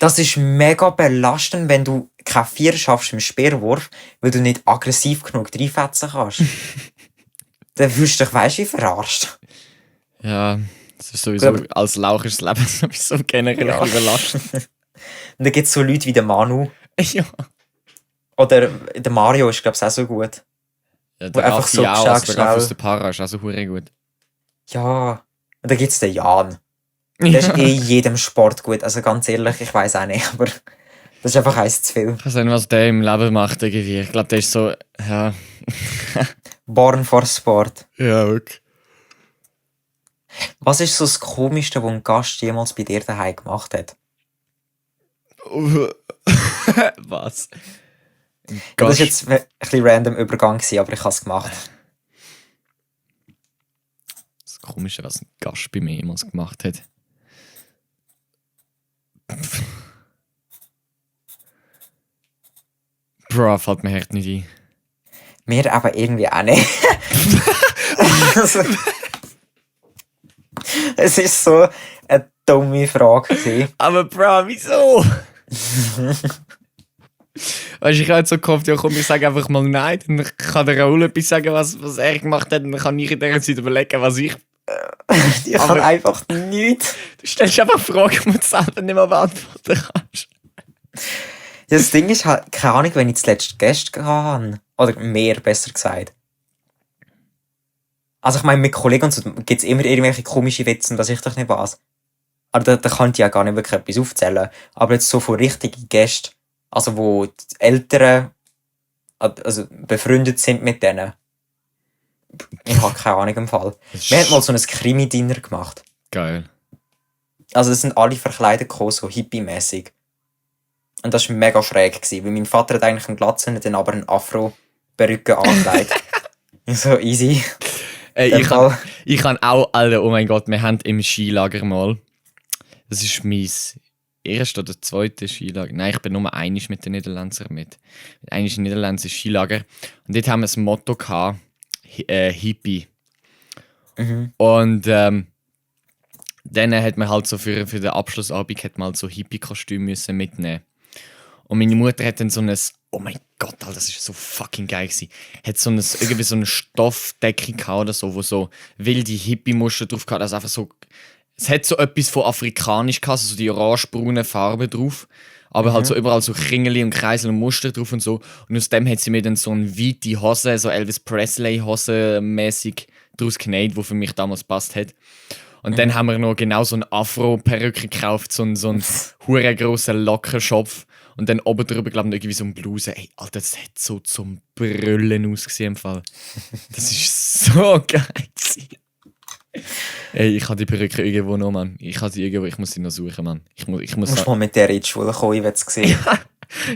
C: Das ist mega belastend, wenn du keine 4 schaffst im Speerwurf, weil du nicht aggressiv genug reinfetzen kannst. Dann fühlst du dich, weißt du, wie verarscht.
B: Ja, das ist sowieso,
C: Gut.
B: als Lauch ist das Leben sowieso generell
C: Ja.
B: ein bisschen belastend.
C: Und dann gibt es so Leute wie der Manu.
B: Ja.
C: Oder der Mario ist, glaube ich, auch so gut.
B: Ja,
C: Wo
B: der
C: einfach
B: Raffi
C: so
B: auch, also der
C: schnell-
B: Raffi aus der Para ist also hure gut.
C: Ja. Und dann gibt es den Jan. Der ist in jedem Sport gut. Also ganz ehrlich, ich weiß auch nicht, aber das ist einfach eins zu viel.
B: Ich weiß nicht, was der im Leben macht irgendwie. Ich glaube, der ist so, ja.
C: Born for Sport.
B: Ja, wirklich.
C: Was ist so das Komischste, was ein Gast jemals bei dir daheim gemacht hat?
B: Was?
C: Das war jetzt ein bisschen random Übergang, aber ich habe es gemacht.
B: Das Komische, was ein Gast bei mir jemals gemacht hat. Bro, fällt mir echt nicht ein.
C: Mir aber irgendwie auch nicht. Also, es ist so eine dumme Frage gewesen.
B: Aber Bro, wieso? Weißt du, ich habe jetzt so gehofft, ja komm, ich sage einfach mal nein, dann kann der Raoul etwas sagen, was er gemacht hat, und dann kann ich in dieser Zeit überlegen, was ich...
C: Ich kann einfach nichts.
B: Du stellst einfach Fragen, die du selber nicht mehr beantworten kannst.
C: Ja, das Ding ist halt, keine Ahnung, wenn ich zuletzt Gäste hatte. Oder mehr, besser gesagt. Also ich meine, mit Kollegen und so gibt es immer irgendwelche komische Witze, dass ich doch nicht weiß. Aber da kann ich ja gar nicht wirklich etwas aufzählen. Aber jetzt so von richtigen Gästen, also wo die Eltern also befreundet sind mit denen. Ich habe keine Ahnung im Fall. Wir haben mal so ein Krimi-Dinner gemacht.
B: Geil.
C: Also es sind alle verkleidet gekommen, so hippie-mäßig. Und das war mega schräg, weil mein Vater hat eigentlich einen Glatzen, dann aber eine Afro-Perücke angelegt. So easy.
B: Ich kann auch, Alter, oh mein Gott, wir haben im Skilager mal, das ist mein erstes oder zweites Skilager, nein, ich bin nur einig mit den Niederländern mit. Einig niederländisches Skilager. Und dort haben wir das Motto gehabt, Hippie.
C: Mhm.
B: Und dann hat man halt so für den Abschlussabend hat man halt so Hippie-Kostüm müssen mitnehmen. Und meine Mutter hat dann so ein, oh mein Gott, Alter, das ist so fucking geil gewesen, hat so ein, irgendwie so eine Stoffdecke gehabt oder so, wo so wilde Hippie-Muster drauf gehabt, also einfach so, es hat so etwas von afrikanisch gehabt, also so die orange-braune Farbe drauf, aber halt so überall so Kringeli und Kreisel und Muster drauf und so. Und aus dem hat sie mir dann so eine weite Hose, so Elvis Presley-Hose mäßig draus genäht, die für mich damals passt hat. Und dann haben wir noch genau so eine Afro-Perücke gekauft, so einen huere grossen Lockenschopf. Und dann oben drüber, glaube ich, irgendwie so eine Bluse. Ey, Alter, das hat so zum Brüllen ausgesehen im Fall. Das ist so geil gewesen. Ey, ich habe die Perücke irgendwo noch, Mann. Ich muss sie noch suchen, Mann. Ich
C: musst mal mit der in die Schule kommen, ich will es sehen.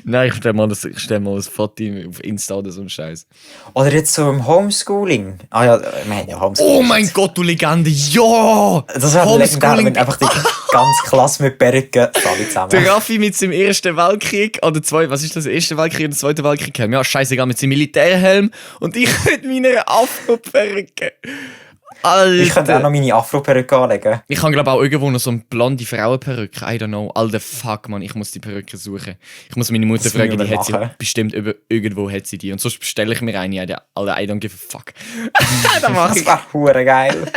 B: Nein, ich stell mal ein Foto auf Insta oder so einen Scheiß.
C: Oder jetzt so im Homeschooling. Ah ja, wir haben ja Homeschooling.
B: Oh mein Gott, du Legende, ja!
C: Das wäre legendär, wenn einfach die ganze Klasse mit Perücken alle zusammen.
B: Der Raffi mit seinem Ersten Weltkrieg, oder was ist das, Erste Weltkrieg oder Zweite Weltkrieg-Helm? Ja, scheißegal, mit seinem Militärhelm und ich mit meiner Afro-Perücke. Alter.
C: Ich könnte auch noch meine Afro-Perücke anlegen.
B: Ich habe glaube auch irgendwo noch so eine blonde Frauenperücke. I don't know. Alter, fuck, man, ich muss die Perücke suchen. Ich muss meine Mutter fragen, die hat sie bestimmt irgendwo hat sie die. Und sonst bestelle ich mir eine. Alter, I don't give a fuck.
C: Das wäre hure geil.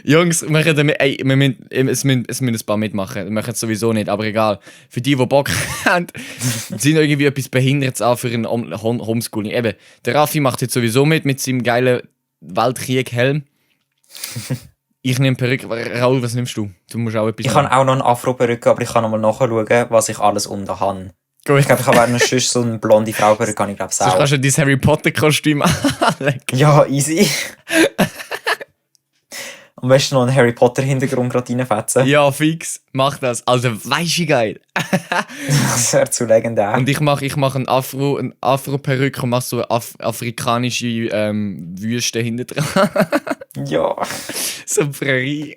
B: Jungs, es müssen ein paar mitmachen. Wir machen es sowieso nicht, aber egal. Für die Bock haben, sind irgendwie etwas Behindertes an für ein Homeschooling. Eben, der Raffi macht jetzt sowieso mit seinem geilen Weltkrieg-Helm. Ich nehme Perücke. Raoul, was nimmst du? Du musst auch etwas
C: Ich habe auch noch eine Afro-Perücke, aber ich kann noch mal nachschauen, was ich alles unter habe.
B: Gut.
C: Ich glaube, ich habe auch noch so eine blonde Frau-Perücke, ich glaube,
B: Sonst kannst du dein Harry Potter-Kostüm anlegen.
C: Ja, easy. Am besten noch einen Harry Potter-Hintergrund gerade reinfetzen.
B: Ja, fix. Mach das. Also, weisst du geil.
C: Das wäre zu legendär.
B: Und ich mach eine Afro-Perücke und mach so afrikanische Wüste hinten dran.
C: Ja.
B: So Prärie.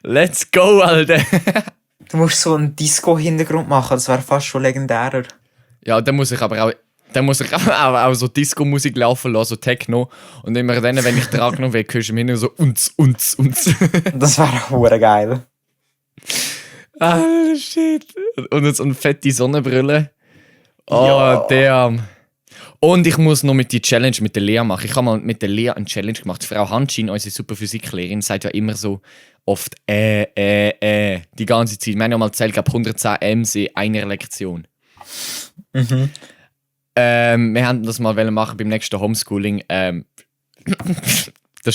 B: Let's go, Alter.
C: Du musst so einen Disco-Hintergrund machen, das wäre fast schon legendärer.
B: Ja, dann muss ich aber auch so Disco-Musik laufen lassen, so Techno. Und immer dann, wenn ich dran genommen werde, hörst du mir so uns.
C: Das wäre hure geil.
B: Ah, shit. Und jetzt eine fette Sonnenbrille. Oh,
C: Ja.
B: damn. Und ich muss noch mit die Challenge mit der Lea machen. Ich habe mal mit der Lea eine Challenge gemacht. Frau Hanschin, unsere super Physiklehrerin, sagt ja immer so oft die ganze Zeit. Wir haben ja mal gezählt, glaube 110 M's in einer Lektion.
C: Mhm.
B: Wir haben das mal machen beim nächsten Homeschooling. Das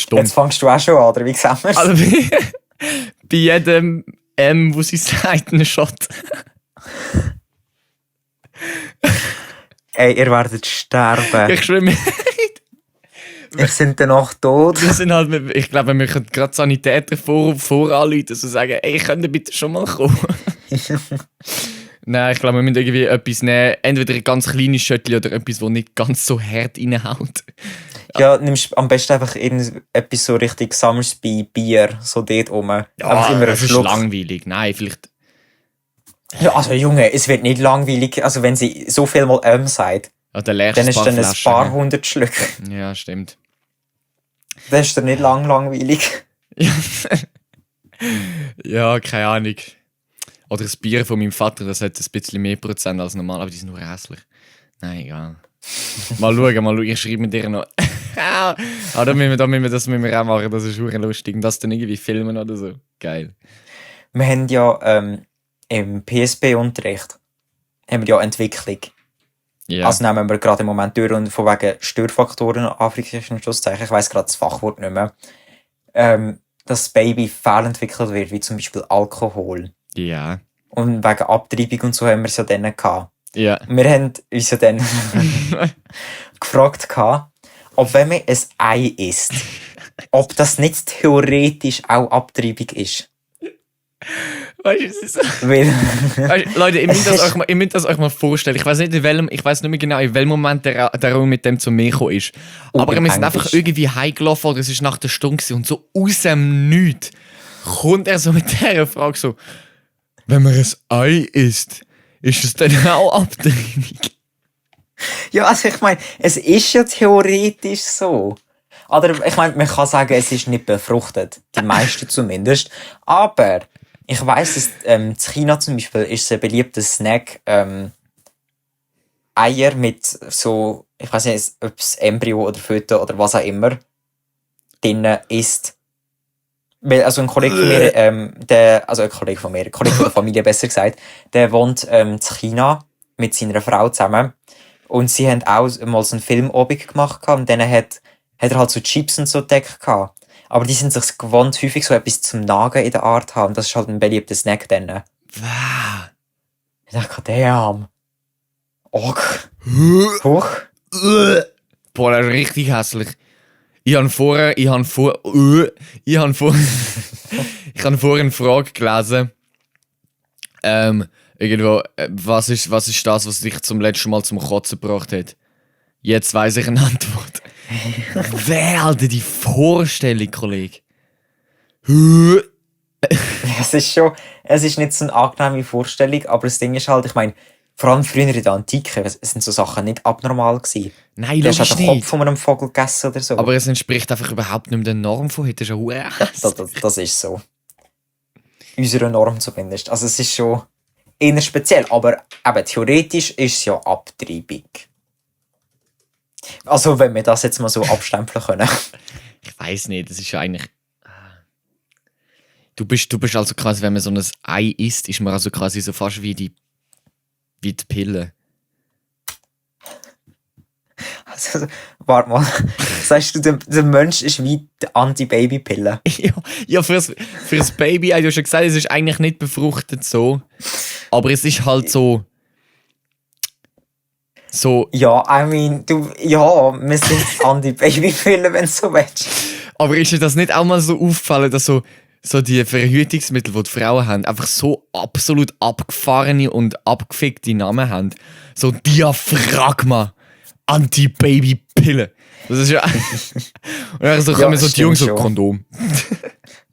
B: stimmt.
C: Jetzt fängst du auch schon an, oder wie sehen wir es?
B: Also bei jedem M, wo sie sagt, einen Shot.
C: Ey, ihr werdet sterben.
B: Ich schwimme.
C: Wir sind danach tot.
B: Wir sind halt, ich glaube, wir können gerade Sanitäter voranrufen und sagen, ey, könnt ihr bitte schon mal kommen? Nein, ich glaube, wir müssen irgendwie etwas nehmen. Entweder ein ganz kleines Schöttchen oder etwas, das nicht ganz so hart reinhaut.
C: Ja, nimmst am besten einfach etwas so richtig sammelst bei Bier, so dort oben. Einfach immer einen
B: das ist
C: Schluck.
B: langweilig. Nein, vielleicht...
C: Ja, also Junge, es wird nicht langweilig. Also wenn sie so viel mal sagt,
B: Ja, dann leerst
C: dann
B: du
C: ist
B: ein
C: dann
B: paar
C: ein
B: Flaschen.
C: paar hundert Schlücke.
B: Ja, stimmt.
C: Dann ist dann nicht langweilig.
B: Ja, keine Ahnung. Oder das Bier von meinem Vater, das hat ein bisschen mehr Prozent als normal, aber die sind nur hässlich. Nein, egal. Mal schauen, ich schreibe dir noch. Da müssen wir auch machen, das ist wirklich lustig. Und das dann irgendwie filmen oder so. Geil.
C: Wir haben ja im PSP-Unterricht haben wir ja Entwicklung.
B: Ja.
C: Also nehmen wir gerade im Moment durch und von wegen Störfaktoren, Anführungs- Schlusszeichen, ich weiss gerade das Fachwort nicht mehr, dass das Baby fehlentwickelt wird, wie zum Beispiel Alkohol.
B: Ja.
C: Und wegen Abtreibung und so haben wir es ja dann gehabt.
B: Ja.
C: Wir haben uns ja dann gefragt, ob wenn man ein Ei isst, ob das nicht theoretisch auch Abtreibung ist.
B: Weißt du, es ist so.
C: Weil,
B: Weißt, Leute, ihr müsst das euch mal vorstellen. Ich weiß nicht mehr genau, in welchem Moment der Raum mit dem zu mir gekommen ist. Aber wir sind einfach irgendwie heimgelaufen oder es ist nach der Stunde gewesen, und so aus dem Nichts kommt er so mit dieser Frage so, wenn man ein Ei isst, ist es dann auch Abtreibung?
C: ja, also ich meine, es ist ja theoretisch so. Oder ich meine, man kann sagen, es ist nicht befruchtet. Die meisten zumindest. Aber ich weiss, dass in China zum Beispiel ist es ein beliebter Snack, Eier mit so, ich weiß nicht, ob es Embryo oder Föten oder was auch immer drin ist. Weil, also ein Kollege von mir, ein Kollege von der Familie besser gesagt, der wohnt in China mit seiner Frau zusammen. Und sie haben auch mal so einen Filmabend gemacht und dann hat er halt so Chips und so entdeckt gehabt. Aber die sind sich gewohnt, häufig so etwas zum Nagen in der Art haben. Das ist halt ein beliebter Snack dann.
B: Wow.
C: Ich dachte, damn. Ok. Huch.
B: Boah, das ist richtig hässlich. Ich habe vorher eine Frage gelesen. Irgendwo, was ist das, was dich zum letzten Mal zum Kotzen gebracht hat? Jetzt weiss ich eine Antwort. Wer, Alter, die Vorstellung, Kollege.
C: Es ist nicht so eine angenehme Vorstellung, aber das Ding ist halt, ich meine, vor allem früher in der Antike, es sind so Sachen nicht abnormal gewesen.
B: Nein,
C: Du hast
B: logisch
C: halt den Kopf
B: nicht.
C: von einem Vogel gegessen oder so.
B: Aber es entspricht einfach überhaupt nicht mehr der Norm von heute. Das ist ja verdammt
C: Das ist so. Unserer Norm zumindest. Also es ist schon eher speziell, aber eben theoretisch ist es ja Abtreibung. Also wenn wir das jetzt mal so abstempeln können.
B: Ich weiß nicht, das ist ja eigentlich... Du bist also quasi, wenn man so ein Ei isst, ist man also quasi so fast wie die Pille.
C: Also, warte mal. Sagst du, der Mensch ist wie die Anti-Baby-Pille?
B: Ja, fürs Baby, du hast schon gesagt, es ist eigentlich nicht befruchtet so. Aber es ist halt so...
C: Ja, I mean, wir sind Anti-Baby-Pille, wenn du so willst.
B: Aber ist dir das nicht auch mal so aufgefallen, dass so die Verhütungsmittel, die Frauen haben, einfach so absolut abgefahrene und abgefickte Namen haben? So Diaphragma, Anti-Baby-Pille. Das ist ja... Und dann so kommen so die Jungs so
C: schon.
B: Kondom.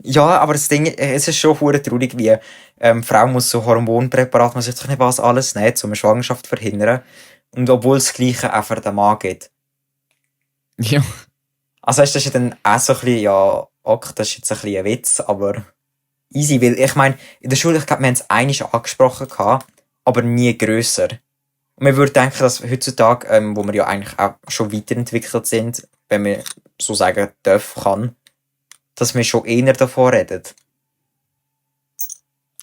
C: Ja, aber das Ding, es ist schon verdammt traurig, wie Frau muss so Hormonpräparate, man sagt doch nicht was alles nicht, um eine Schwangerschaft zu verhindern. Und obwohl es das Gleiche auch für den Mann gibt.
B: Ja.
C: Also das ist ja dann auch so ein bisschen, ja, ok, das ist jetzt ein bisschen ein Witz, aber easy, weil ich meine, in der Schule, ich glaube, wir haben es einmal angesprochen gehabt, aber nie grösser. Und man würde denken, dass heutzutage, wo wir ja eigentlich auch schon weiterentwickelt sind, wenn man so sagen kann, dass wir schon eher davon reden.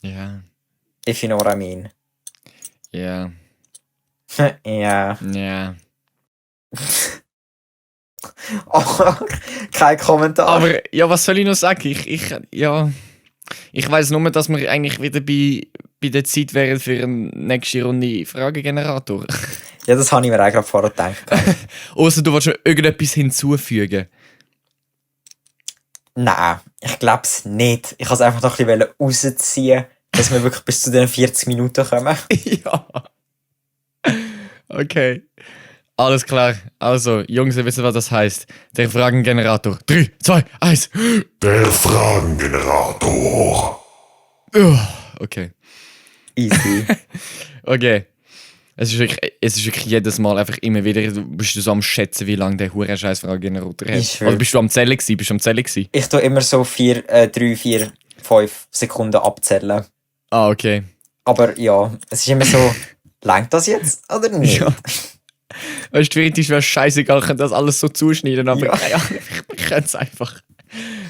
B: Ja.
C: If you know what I mean.
B: Ja.
C: Ja.
B: Ja.
C: Oh, kein Kommentar.
B: Aber ja, was soll ich noch sagen? Ich weiss nur, dass wir eigentlich wieder bei der Zeit wären für eine nächste Runde Fragegenerator.
C: Ja, das habe ich mir auch gerade vorher gedacht.
B: Ausser du willst noch irgendetwas hinzufügen.
C: Nein, ich glaube es nicht. Ich wollte es einfach noch ein bisschen rausziehen. dass wir wirklich bis zu den 40 Minuten kommen.
B: Ja. Okay. Alles klar. Also, Jungs, ihr wisst, was das heißt. Der Fragengenerator. 3, 2, 1.
A: Der Fragengenerator.
B: Okay.
C: Easy.
B: Okay. Es ist wirklich jedes Mal einfach immer wieder, du bist so am Schätzen, wie lange der hure scheiß Fragengenerator hat.
C: Ich schwör.
B: Oder bist du am Zählen gewesen?
C: Ich tue immer so 3, 4, 5 Sekunden abzählen.
B: Ah, okay.
C: Aber ja, es ist immer so, langt das jetzt oder nicht?
B: Ja. Weißt du, theoretisch wäre scheißegal, ich könnte das alles so zuschneiden, aber
C: Ja.
B: ja, ich könnte es einfach.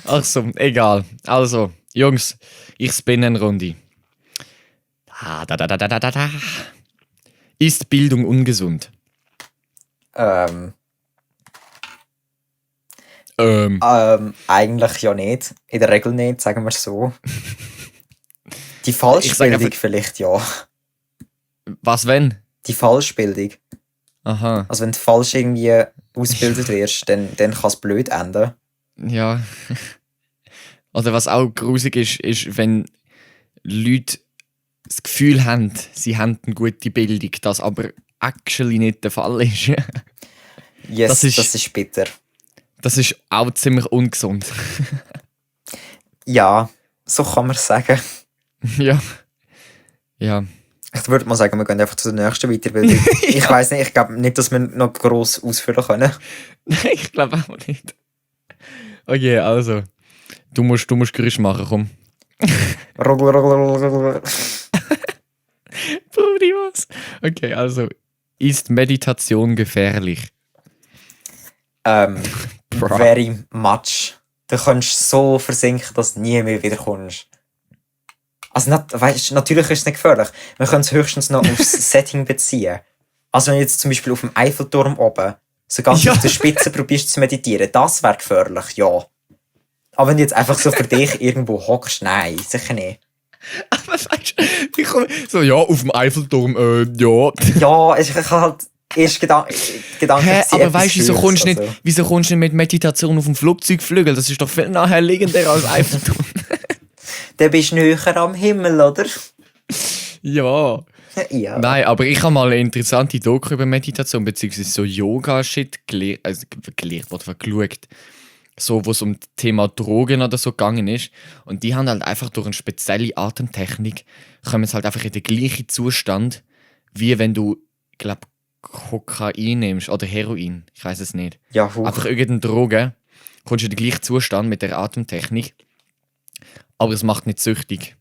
B: Ach so, egal. Also, Jungs, ich spinne eine Runde. Da. Ist Bildung ungesund?
C: Eigentlich ja nicht. In der Regel nicht, sagen wir so. Die
B: Ich sag
C: Falschbildung
B: einfach-
C: vielleicht ja.
B: Was wenn?
C: Die Falschbildung.
B: Aha,
C: Also wenn du falsch irgendwie ausgebildet wirst, dann kann es blöd enden.
B: ja. Oder was auch grusig ist, wenn Leute das Gefühl haben, sie haben eine gute Bildung, das aber actually nicht der Fall ist.
C: Yes,
B: Das ist-
C: das ist bitter.
B: Das ist auch ziemlich ungesund.
C: Ja, so kann man sagen.
B: Ja. Ja.
C: Ich würde mal sagen, wir gehen einfach zu der nächsten Weiterbildung. Ich weiss nicht, ich glaube nicht, dass wir noch gross ausführen können.
B: Nein, ich glaube auch nicht. Okay, also. Du musst Geräusch machen, komm.
C: Ruggel, ruggel, ruggel, ruggel.
B: Brudi, was? Okay, also. Ist Meditation gefährlich? Bro.
C: Very much. Du kannst so versinken, dass du nie mehr wiederkommst. Also, weißt, natürlich ist es nicht gefährlich. Wir können es höchstens noch aufs Setting beziehen. Also, wenn du jetzt zum Beispiel auf dem Eiffelturm oben so ganz
B: Ja.
C: auf der Spitze probierst zu meditieren, das wäre gefährlich, ja. Aber wenn du jetzt einfach so für dich irgendwo hockst, nein, sicher nicht.
B: Aber weißt du, ich komme so, ja, auf dem Eiffelturm, ja.
C: Ja, ich kann halt erst gedanklich
B: Hä,
C: sein,
B: aber
C: etwas
B: weißt du,
C: Schönes,
B: wieso kommst du nicht mit Meditation auf dem Flugzeugflügel? Das ist doch viel naheliegender als Eiffelturm.
C: Dann bist du näher am Himmel, oder?
B: Ja.
C: Ja.
B: Nein, aber ich habe mal eine interessante Doku über Meditation bzw. so Yoga-Shit gelehrt, geschaut. So, wo es um das Thema Drogen oder so gegangen ist. Und die haben halt einfach durch eine spezielle Atemtechnik, kommen sie halt einfach in den gleichen Zustand, wie wenn du, ich glaube, Kokain nimmst oder Heroin. Ich weiß es nicht.
C: Ja, huch.
B: Einfach irgendeine Droge, kommst du in den gleichen Zustand mit der Atemtechnik. Aber es macht nicht süchtig.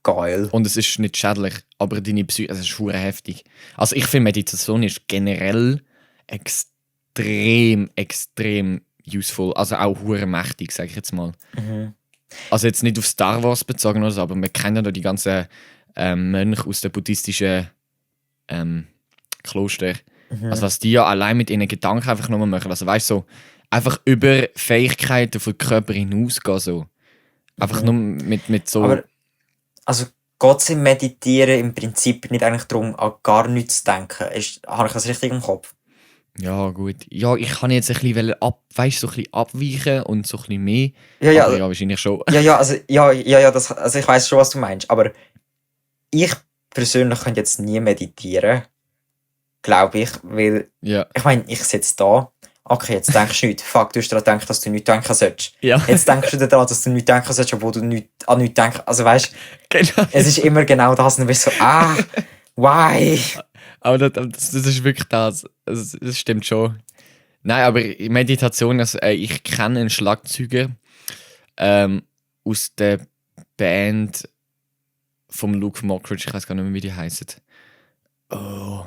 C: Geil.
B: Und es ist nicht schädlich, aber deine Psyche, es ist verdammt heftig. Also ich finde, Meditation ist generell extrem useful. Also auch verdammt mächtig, sage ich jetzt mal.
C: Mhm.
B: Also jetzt nicht auf Star Wars bezogen oder so, aber wir kennen ja die ganzen Mönche aus den buddhistischen Kloster. Also was die ja allein mit ihren Gedanken einfach nur machen. Also weißt du, so, einfach über Fähigkeiten vom Körper hinausgehen. So. Einfach nur mit so...
C: Aber, also, geht es im Meditieren im Prinzip nicht eigentlich darum, an gar nichts zu denken? Habe ich das richtig im Kopf?
B: Ja, gut. Ja, ich kann jetzt ein bisschen, so ein bisschen abweichen und so ein bisschen mehr.
C: Ja, ja.
B: Aber ja, wahrscheinlich schon.
C: Also ich weiß schon, was du meinst, aber ich persönlich könnte jetzt nie meditieren, glaube ich, weil,
B: Ja.
C: ich meine, ich sitze da, okay, jetzt denkst du nicht, fuck, du hast daran gedacht, dass du nicht denken sollst.
B: Ja.
C: Jetzt denkst du daran, dass du nicht denken sollst, obwohl du nicht an nichts denkst. Also weißt du,
B: Genau.
C: es ist immer genau das, und du bist so, why?
B: Aber das ist wirklich das. Das stimmt schon. Nein, aber Meditation, also, ich kenne einen Schlagzeuger aus der Band vom Luke Mockridge, ich weiß gar nicht mehr, wie die heißen. Oh.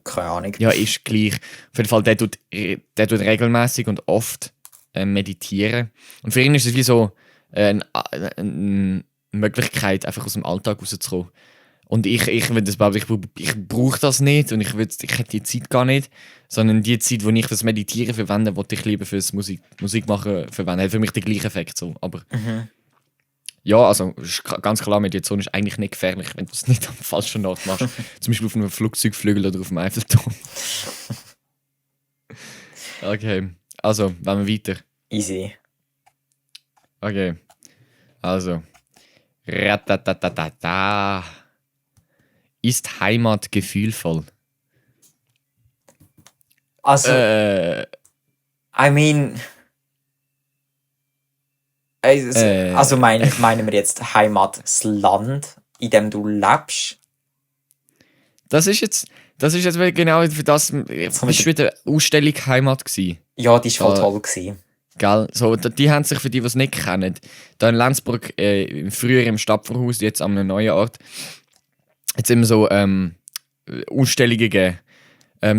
C: Keine Ahnung.
B: Ja, ist gleich. Auf jeden Fall, der tut regelmäßig und oft meditieren. Und für ihn ist es wie so eine Möglichkeit, einfach aus dem Alltag rauszukommen. Und ich würde das behaupten, ich brauche das nicht und ich hätte die Zeit gar nicht, sondern die Zeit, die ich fürs Meditieren verwende, wollte ich lieber fürs Musik machen verwenden. Hat für mich den gleichen Effekt. So. Aber ja, also ist ganz klar, Meditation ist eigentlich nicht gefährlich, wenn du es nicht am falschen Ort machst. Zum Beispiel auf einem Flugzeugflügel oder auf dem Eiffelturm. Okay, also, wollen wir weiter?
C: Easy.
B: Okay, also. Ratatatata. Ist Heimat gefühlvoll?
C: Also, I mean... Also meinen wir jetzt Heimat, das Land, in dem du lebst?
B: Das ist jetzt genau für das. Es war wieder Ausstellung Heimat gewesen.
C: Ja, die war voll toll gewesen.
B: Gell? So, die haben sich, für die es nicht kennen, da in Lenzburg, früher im Stadtpfarrhaus, jetzt an einem neuen Ort, jetzt immer so Ausstellungen gegeben.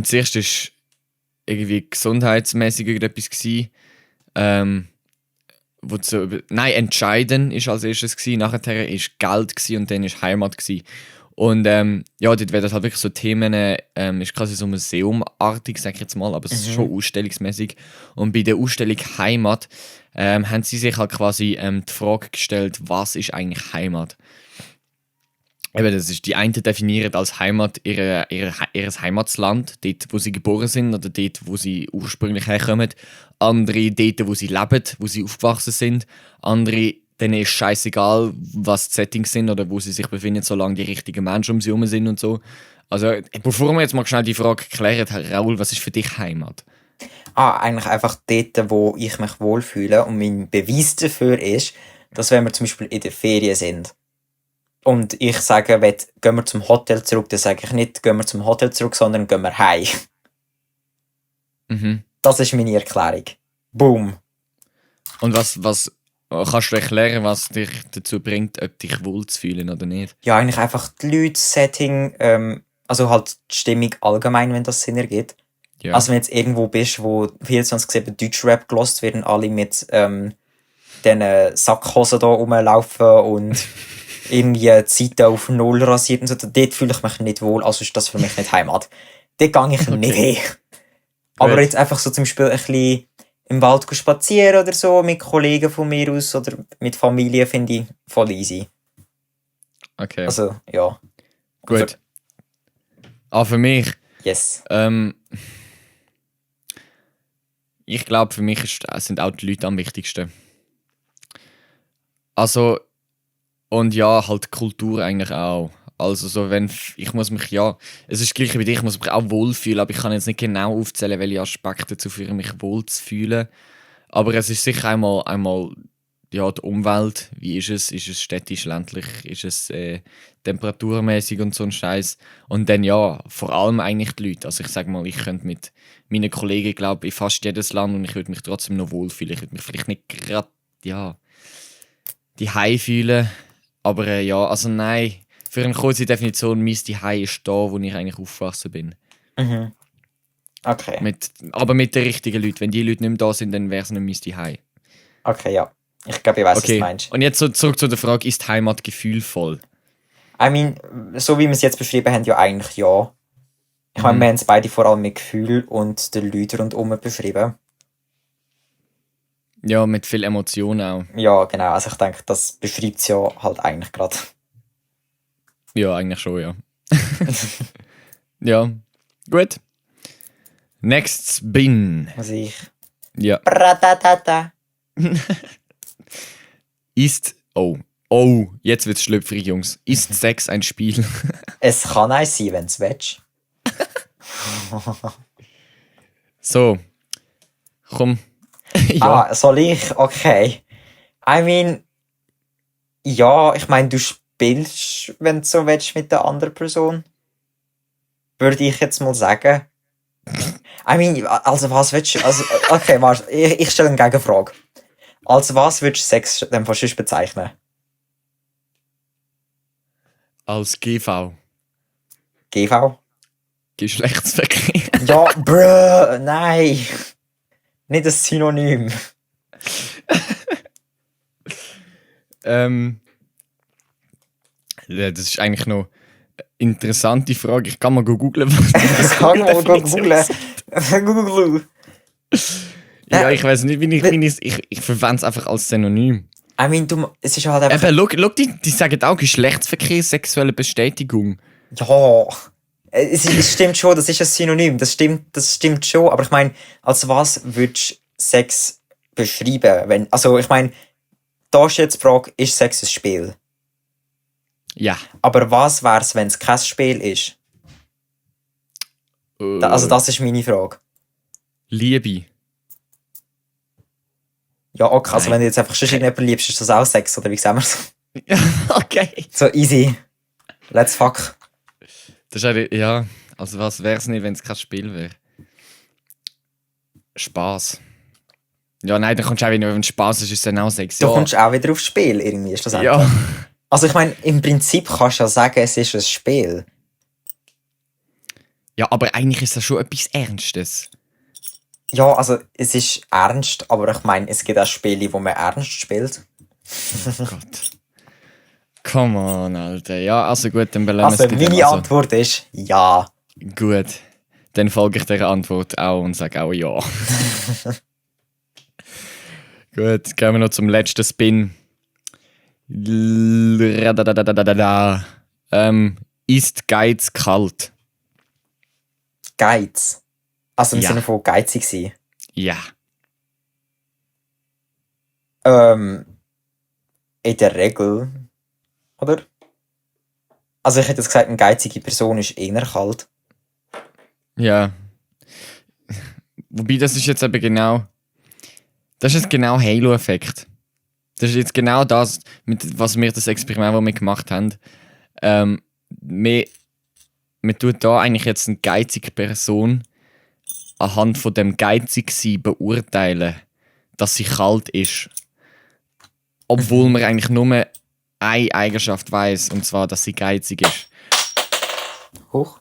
B: Zuerst war irgendwie gesundheitsmäßig irgendetwas gewesen. Entscheiden ist als erstes gewesen, nachher ist Geld gewesen und dann ist Heimat gewesen. Und dort werden halt wirklich so Themen, ist quasi so museumartig, sag ich jetzt mal, aber es ist schon ausstellungsmäßig. Und bei der Ausstellung Heimat haben sie sich halt quasi die Frage gestellt, was ist eigentlich Heimat? Eben, das ist, die einen definieren als Heimat ihr Heimatsland, dort wo sie geboren sind oder dort wo sie ursprünglich herkommen. Andere dort wo sie leben, wo sie aufgewachsen sind. Andere, denen ist scheißegal, was die Settings sind oder wo sie sich befinden, solange die richtigen Menschen um sie herum sind und so. Also, bevor wir jetzt mal schnell die Frage klären, Raoul, was ist für dich Heimat?
C: Eigentlich einfach dort, wo ich mich wohlfühle. Und mein Beweis dafür ist, dass wenn wir zum Beispiel in der Ferien sind und ich sage, gehen wir zum Hotel zurück, dann sage ich nicht, gehen wir zum Hotel zurück, sondern gehen wir heim.
B: Mhm.
C: Das ist meine Erklärung. Boom.
B: Und was kannst du erklären, was dich dazu bringt, ob dich wohl zu fühlen oder nicht?
C: Ja, eigentlich einfach die Leute, das Setting, also halt die Stimmung allgemein, wenn das Sinn ergibt.
B: Ja.
C: Also wenn du jetzt irgendwo bist, wo 24/7 Deutschrap gelost werden, alle mit diesen Sackhosen da rumlaufen und irgendwie die Seiten auf Null rasiert und so, dort fühle ich mich nicht wohl, also ist das für mich nicht Heimat. Dort gehe ich nicht hin. Aber jetzt einfach so zum Beispiel ein bisschen im Wald spazieren oder so, mit Kollegen von mir aus oder mit Familie, finde ich voll easy.
B: Okay.
C: Also, ja.
B: Gut. Für mich?
C: Yes.
B: Ich glaube, für mich sind auch die Leute am wichtigsten. Also, und ja, halt Kultur eigentlich auch. Also so, ich muss mich, es ist gleich wie dich, ich muss mich auch wohlfühlen, aber ich kann jetzt nicht genau aufzählen, welche Aspekte dazu führen, mich wohl zu fühlen. Aber es ist sicher einmal die Umwelt, wie ist es? Ist es städtisch, ländlich? Ist es temperaturmäßig und so ein Scheiß? Und dann vor allem eigentlich die Leute. Also ich sage mal, ich könnte mit meinen Kollegen, glaube ich, in fast jedes Land und ich würde mich trotzdem noch wohlfühlen. Ich würde mich vielleicht nicht gerade, die Hause fühlen, aber also nein. Für eine kurze Definition, mein Zuhause ist da, wo ich eigentlich aufgewachsen bin.
C: Mhm. Okay.
B: Aber mit den richtigen Leuten. Wenn die Leute nicht mehr da sind, dann wäre es nicht mein Zuhause.
C: Okay, ja. Ich glaube, ich weiß, was du meinst.
B: Und jetzt zurück zu der Frage, ist Heimat gefühlvoll?
C: I mean, so wie wir es jetzt beschrieben haben, ja eigentlich ja. Ich meine, wir haben es beide vor allem mit Gefühl und den Leuten rundherum beschrieben.
B: Ja, mit viel Emotion auch.
C: Ja, genau. Also ich denke, das beschreibt es ja halt eigentlich gerade.
B: Ja, eigentlich schon, ja. Ja, gut. Next Spin.
C: Muss ich.
B: Ja.
C: Bratatata.
B: Jetzt wird's schlüpfrig, Jungs. Ist Sex ein Spiel?
C: Es kann eins sein, wenn es willst.
B: So. Komm. Ja.
C: Soll ich? Okay. I mean, ja, ich meine, du spielst, wenn du so willst, mit der anderen Person. Würde ich jetzt mal sagen. I mean, also was willst du? Also, okay, warte, ich stelle eine Gegenfrage. Als was würdest du Sex dann fast bezeichnen?
B: Als GV.
C: GV?
B: Geschlechtsverkehr.
C: Ja, bruh, nein. Nicht das Synonym.
B: Das ist eigentlich noch eine interessante Frage. Ich kann mal googlen, was
C: das kann man googlen. Google.
B: Ja, ich weiß nicht, ich verwende es einfach als Synonym.
C: I mean, es ist halt einfach...
B: Eben, schau, die sagen auch Geschlechtsverkehr, sexuelle Bestätigung.
C: Ja, es stimmt schon, das ist ein Synonym, das stimmt schon, aber ich meine, als was würdest du Sex beschreiben? Also ich meine, da ist jetzt die Frage, ist Sex ein Spiel?
B: Ja.
C: Aber was wär's, wenn es kein Spiel ist? Also das ist meine Frage.
B: Liebe.
C: Ja, okay, also
B: Nein.
C: wenn du jetzt einfach schon irgendjemanden liebst, ist das auch Sex, oder wie sagen wir es?
B: Okay.
C: So easy. Let's fuck.
B: Das ist eine, ja, also was wäre es nicht, wenn es kein Spiel wäre? Spaß. Ja, nein, dann kommst du auch wieder, wenn es Spaß ist, ist es dann auch Sex.
C: Du
B: Ja.
C: kommst auch wieder aufs Spiel, irgendwie, ist das
B: Ja.
C: Also ich meine, im Prinzip kannst du ja sagen, es ist ein Spiel.
B: Ja, aber eigentlich ist das schon etwas Ernstes.
C: Ja, also es ist ernst, aber ich meine, es gibt auch Spiele, wo man ernst spielt.
B: Oh Gott. Come on, Alter. Ja, also gut, dann belassen
C: Also
B: wir es
C: meine Antwort ist ja.
B: Gut. Dann folge ich der Antwort auch und sage auch ja. Gut, gehen wir noch zum letzten Spin. Ist Geiz kalt?
C: Geiz. Also im
B: Ja.
C: Sinne von geizig sein.
B: Ja.
C: In der Regel. Oder? Also ich hätte jetzt gesagt, eine geizige Person ist eher kalt.
B: Ja. Wobei, das ist jetzt eben genau. Das ist jetzt genau Halo-Effekt. Das ist jetzt genau das, mit was wir das Experiment, das wir gemacht haben. Man tut da eigentlich jetzt eine geizige Person anhand von dem Geizigsein beurteilen, dass sie kalt ist. Obwohl man eigentlich nur eine Eigenschaft weiss, und zwar, dass sie geizig ist.
C: Huch.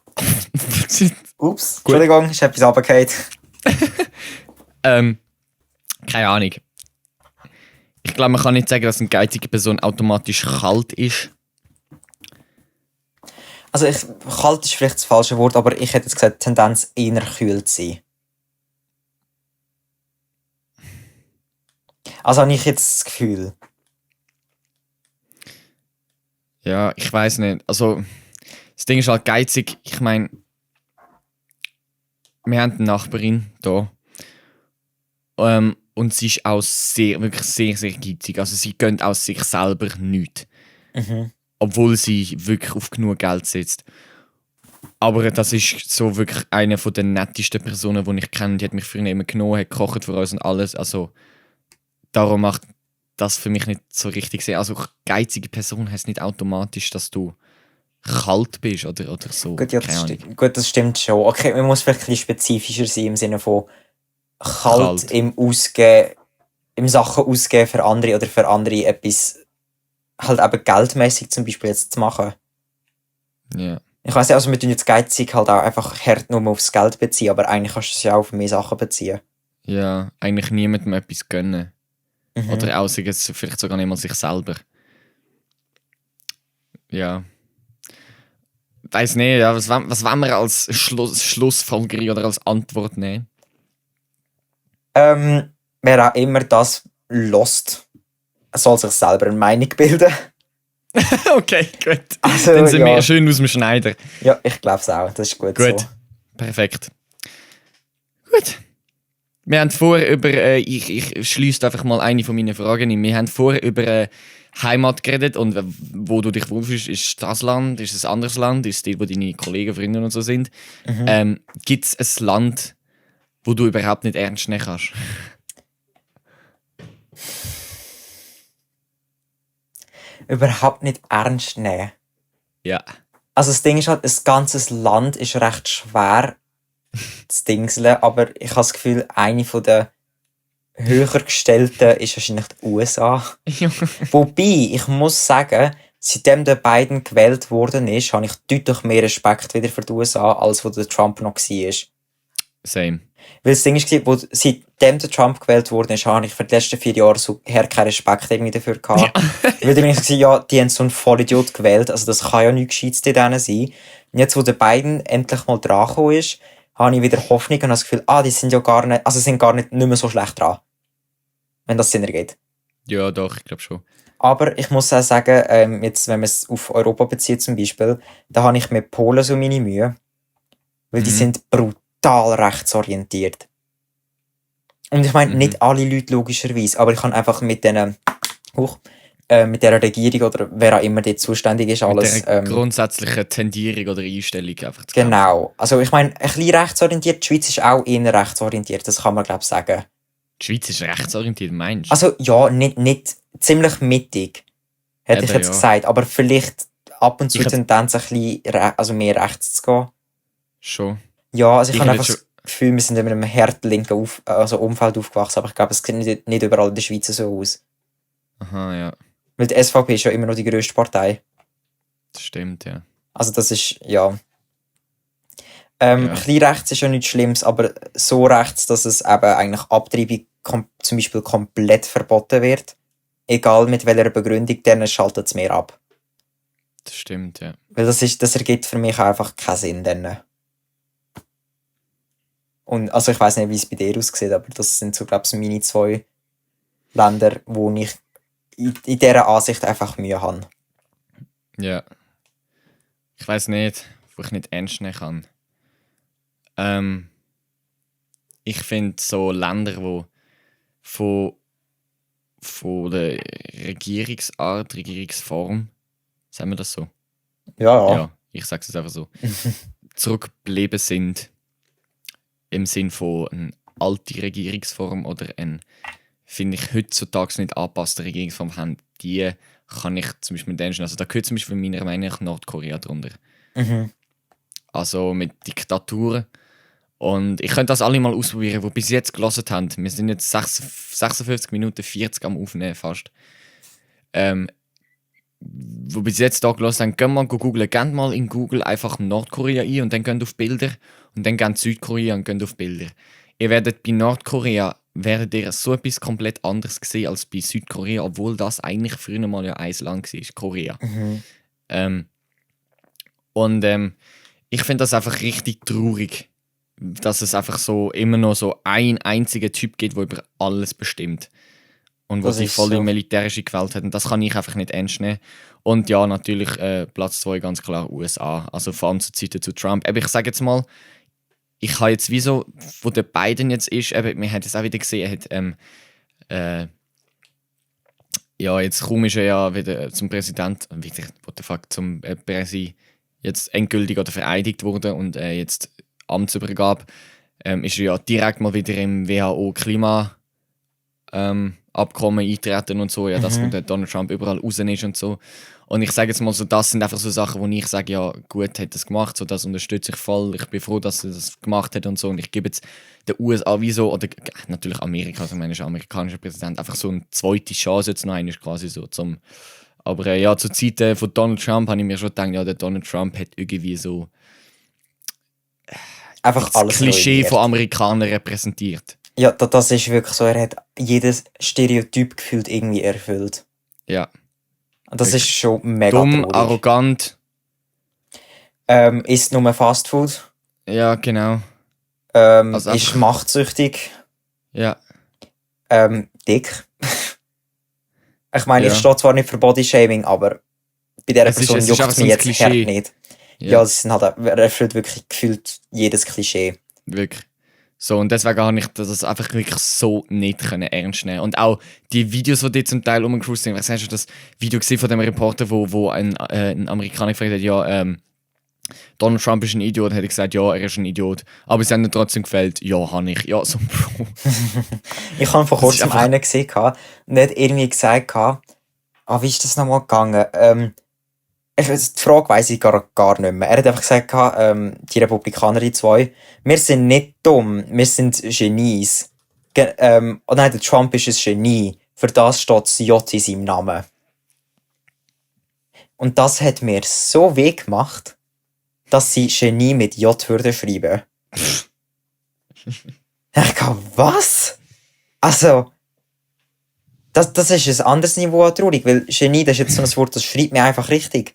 C: Ups.
B: Gut.
C: Entschuldigung, ist etwas runtergefallen.
B: Keine Ahnung. Ich glaube, man kann nicht sagen, dass eine geizige Person automatisch kalt ist.
C: Also kalt ist vielleicht das falsche Wort, aber ich hätte jetzt gesagt, Tendenz eher kühl zu sein. Also habe ich jetzt das Gefühl.
B: Ja, ich weiß nicht. Also, das Ding ist halt geizig. Ich meine, wir haben eine Nachbarin da. Und sie ist auch wirklich sehr, sehr geizig. Also, sie gönnt aus sich selber nichts.
C: Mhm.
B: Obwohl sie wirklich auf genug Geld sitzt. Aber das ist so wirklich eine von den nettesten Personen, die ich kenne. Die hat mich früher immer genommen, hat gekocht für uns und alles. Also, darum macht das für mich nicht so richtig Sinn. Also, geizige Person heisst nicht automatisch, dass du kalt bist oder so.
C: Gut, ja,
B: Keine Ahnung.
C: gut, das stimmt schon. Okay, man muss vielleicht ein bisschen spezifischer sein im Sinne von kalt. Im Ausgeben, im Sachen ausgeben für andere oder für andere etwas halt eben geldmäßig zum Beispiel jetzt zu machen.
B: Ja.
C: Ich weiss ja, also wir tun jetzt geizig halt auch einfach hart nur aufs Geld beziehen, aber eigentlich kannst du es ja auch auf mehr Sachen beziehen.
B: Ja, eigentlich niemandem etwas gönnen.
C: Mhm.
B: Oder außer jetzt vielleicht sogar nicht mal sich selber. Ja. Weiß nicht, ja, was wollen wir als Schlussfolgerung oder als Antwort nehmen?
C: Wer auch immer das lost, soll sich selber eine Meinung bilden.
B: Okay, gut.
C: Also,
B: Dann sind
C: ja.
B: wir schön aus dem Schneider.
C: Ja, ich glaube es auch. Das ist gut
B: Gut,
C: so.
B: perfekt. Gut. Wir haben vorher über, ich schließe einfach mal eine von meinen Fragen ein. Wir haben vorher über Heimat geredet und wo du dich wohlfühlst. Ist das Land, ist es ein anderes Land, ist es dort, wo deine Kollegen, Freunde und so sind? Gibt es ein Land, wo du überhaupt nicht ernst nehmen kannst?
C: Überhaupt nicht ernst nehmen.
B: Ja.
C: Also das Ding ist halt, ein ganzes Land ist recht schwer zu dingseln, aber ich habe das Gefühl, eine von der höher gestellten ist wahrscheinlich die USA. Wobei, ich muss sagen, seitdem der Biden gewählt worden ist, habe ich deutlich mehr Respekt wieder für die USA, als wo der Trump noch war.
B: Same.
C: Weil das Ding ist, seitdem der Trump gewählt worden ist, habe ich für die letzten 4 Jahre so keinen Respekt irgendwie dafür gehabt. Weil dann bin ich so, ja, die haben so einen Vollidiot gewählt, also das kann ja nichts Gescheites in denen sein. Und jetzt, wo der Biden endlich mal dran gekommen ist, habe ich wieder Hoffnung und habe das Gefühl, die sind ja gar nicht, also sind gar nicht mehr so schlecht dran. Wenn das Sinn ergibt.
B: Ja, doch, ich glaube schon.
C: Aber ich muss auch sagen, jetzt, wenn man es auf Europa bezieht zum Beispiel, da habe ich mit Polen so meine Mühe. Weil die sind brutal rechtsorientiert. Und ich meine, nicht alle Leute logischerweise, aber ich habe einfach mit denen, mit der Regierung oder wer auch immer dort zuständig ist, alles.
B: Mit der grundsätzlichen Tendierung oder Einstellung einfach zu kämpfen.
C: Genau. Also ich meine, ein bisschen rechtsorientiert, die Schweiz ist auch eher rechtsorientiert, das kann man glaube ich sagen.
B: Die Schweiz ist rechtsorientiert, meinst du?
C: Also ja, nicht ziemlich mittig, hätte ich
B: Eben,
C: jetzt
B: ja.
C: gesagt, aber vielleicht ab und zu
B: Ich hätte-
C: Tendenz ein bisschen also mehr rechts zu gehen.
B: Schon.
C: Ja, also ich
B: Ich
C: habe
B: hätte
C: einfach
B: schon-
C: das Gefühl, wir sind in einem harten linken Umfeld aufgewachsen, aber ich glaube, es sieht nicht überall in der Schweiz so aus.
B: Aha, ja.
C: Weil die SVP ist ja immer noch die grösste Partei.
B: Das stimmt, ja.
C: Also das ist, ja.
B: Ja.
C: Ein bisschen rechts ist ja nichts Schlimmes, aber so rechts, dass es eben eigentlich Abtreibung zum Beispiel komplett verboten wird. Egal mit welcher Begründung, dann schaltet es mehr ab.
B: Das stimmt, ja.
C: Weil das ergibt für mich einfach keinen Sinn dann. Und also ich weiß nicht, wie es bei dir aussieht, aber das sind so, glaube ich, meine 2 Länder, wo ich in dieser Ansicht einfach Mühe habe.
B: Ja. Ich weiß nicht, wo ich nicht ernst nehmen kann. Ich finde so Länder, wo von der Regierungsart, Regierungsform, sagen wir das so?
C: Ja.
B: Ja, ich sage es einfach so. Zurückgeblieben sind im Sinn von einer alten Regierungsform oder eine, finde ich, heutzutage nicht angepasste Regierungsform haben, die kann ich zum Beispiel mit denen, also da gehört zum Beispiel meiner Meinung nach Nordkorea drunter.
C: Mhm.
B: Also mit Diktaturen. Und ich könnte das alle mal ausprobieren, die bis jetzt gelassen haben. Wir sind jetzt 56 Minuten 40 am Aufnehmen fast. Wo bis jetzt da gelassen haben, gehen mal googlen. Geht mal in Google einfach Nordkorea ein und dann geht auf Bilder. Und dann geht Südkorea und geht auf Bilder. Ihr werdet bei Nordkorea so etwas komplett anderes sehen als bei Südkorea, obwohl das eigentlich früher mal ja ein Land war, Korea.
C: Mhm.
B: Ich finde das einfach richtig traurig, dass es einfach so immer noch so einen einzigen Typ gibt, der über alles bestimmt. Und wo
C: Das
B: die
C: ist
B: volle
C: so.
B: militärische Gewalt hat. Und das kann ich einfach nicht ernst nehmen. Und ja, natürlich Platz 2 ganz klar USA. Also vor allem zur Zeit zu Trump. Aber ich sage jetzt mal, ich habe jetzt wieso, wo der Biden jetzt ist, eben, wir haben es auch wieder gesehen, er hat ja, jetzt kaum ist er ja wieder zum Präsident, wieder, what the fuck, zum Präsi jetzt endgültig oder vereidigt worden und jetzt Amtsübergabe, ist er ja direkt mal wieder im WHO-Klima Abkommen eintreten und so, ja, das, wo der Donald Trump überall raus ist und so. Und ich sage jetzt mal so, das sind einfach so Sachen, wo ich sage, ja, gut, hat das gemacht, so, das unterstütze ich voll, ich bin froh, dass er das gemacht hat und so. Und ich gebe jetzt den USA wieso, oder natürlich Amerika, also ich meine, ist ein amerikanischer Präsident, einfach so eine zweite Chance jetzt noch einmal quasi so zum. Aber ja, zur Zeit von Donald Trump habe ich mir schon gedacht, ja, der Donald Trump hat irgendwie so
C: Einfach
B: das
C: alles
B: Klischee
C: ruiniert.
B: von Amerikanern repräsentiert.
C: Ja, das ist wirklich so. Er hat jedes Stereotyp gefühlt irgendwie erfüllt.
B: Ja.
C: Und das ist schon mega
B: Dumm,
C: traurig.
B: arrogant.
C: Isst nur Fastfood.
B: Ja, genau.
C: Ist
B: einfach-
C: machtsüchtig.
B: Ja.
C: Dick. Ich meine,
B: Ja.
C: ich stehe zwar nicht für Bodyshaming, aber bei dieser
B: Es ist-
C: Person
B: es ist
C: juckt
B: einfach
C: es
B: so
C: mich
B: ein
C: jetzt
B: Klischee.
C: hart nicht. Ja, es sind halt, er erfüllt wirklich gefühlt jedes Klischee.
B: Wirklich. So, und deswegen habe ich das einfach wirklich so nicht ernst nehmen. Und auch die Videos, die zum Teil rumgecruised sind, was hast du das Video gesehen von dem Reporter, wo ein Amerikaner gefragt hat, ja, Donald Trump ist ein Idiot, hätte ich gesagt, ja, er ist ein Idiot. Aber sie haben ihm trotzdem gefällt, ja, habe ich. Ja, so, Bro.
C: Ich habe vor
B: Das ist
C: kurzem
B: einfach-
C: einen gesehen, und er hat irgendwie gesagt, wie ist das nochmal gegangen? Die Frage weiss ich gar nicht mehr. Er hat einfach gesagt, die Republikaner, die 2, wir sind nicht dumm, wir sind Genies. Nein, der Trump ist ein Genie. Für das steht das J in seinem Namen. Und das hat mir so weh gemacht, dass sie Genie mit J würde schreiben. Ich dachte, was? Also, das ist ein anderes Niveau an traurig, weil Genie, das ist jetzt so ein Wort, das schreibt mir einfach richtig.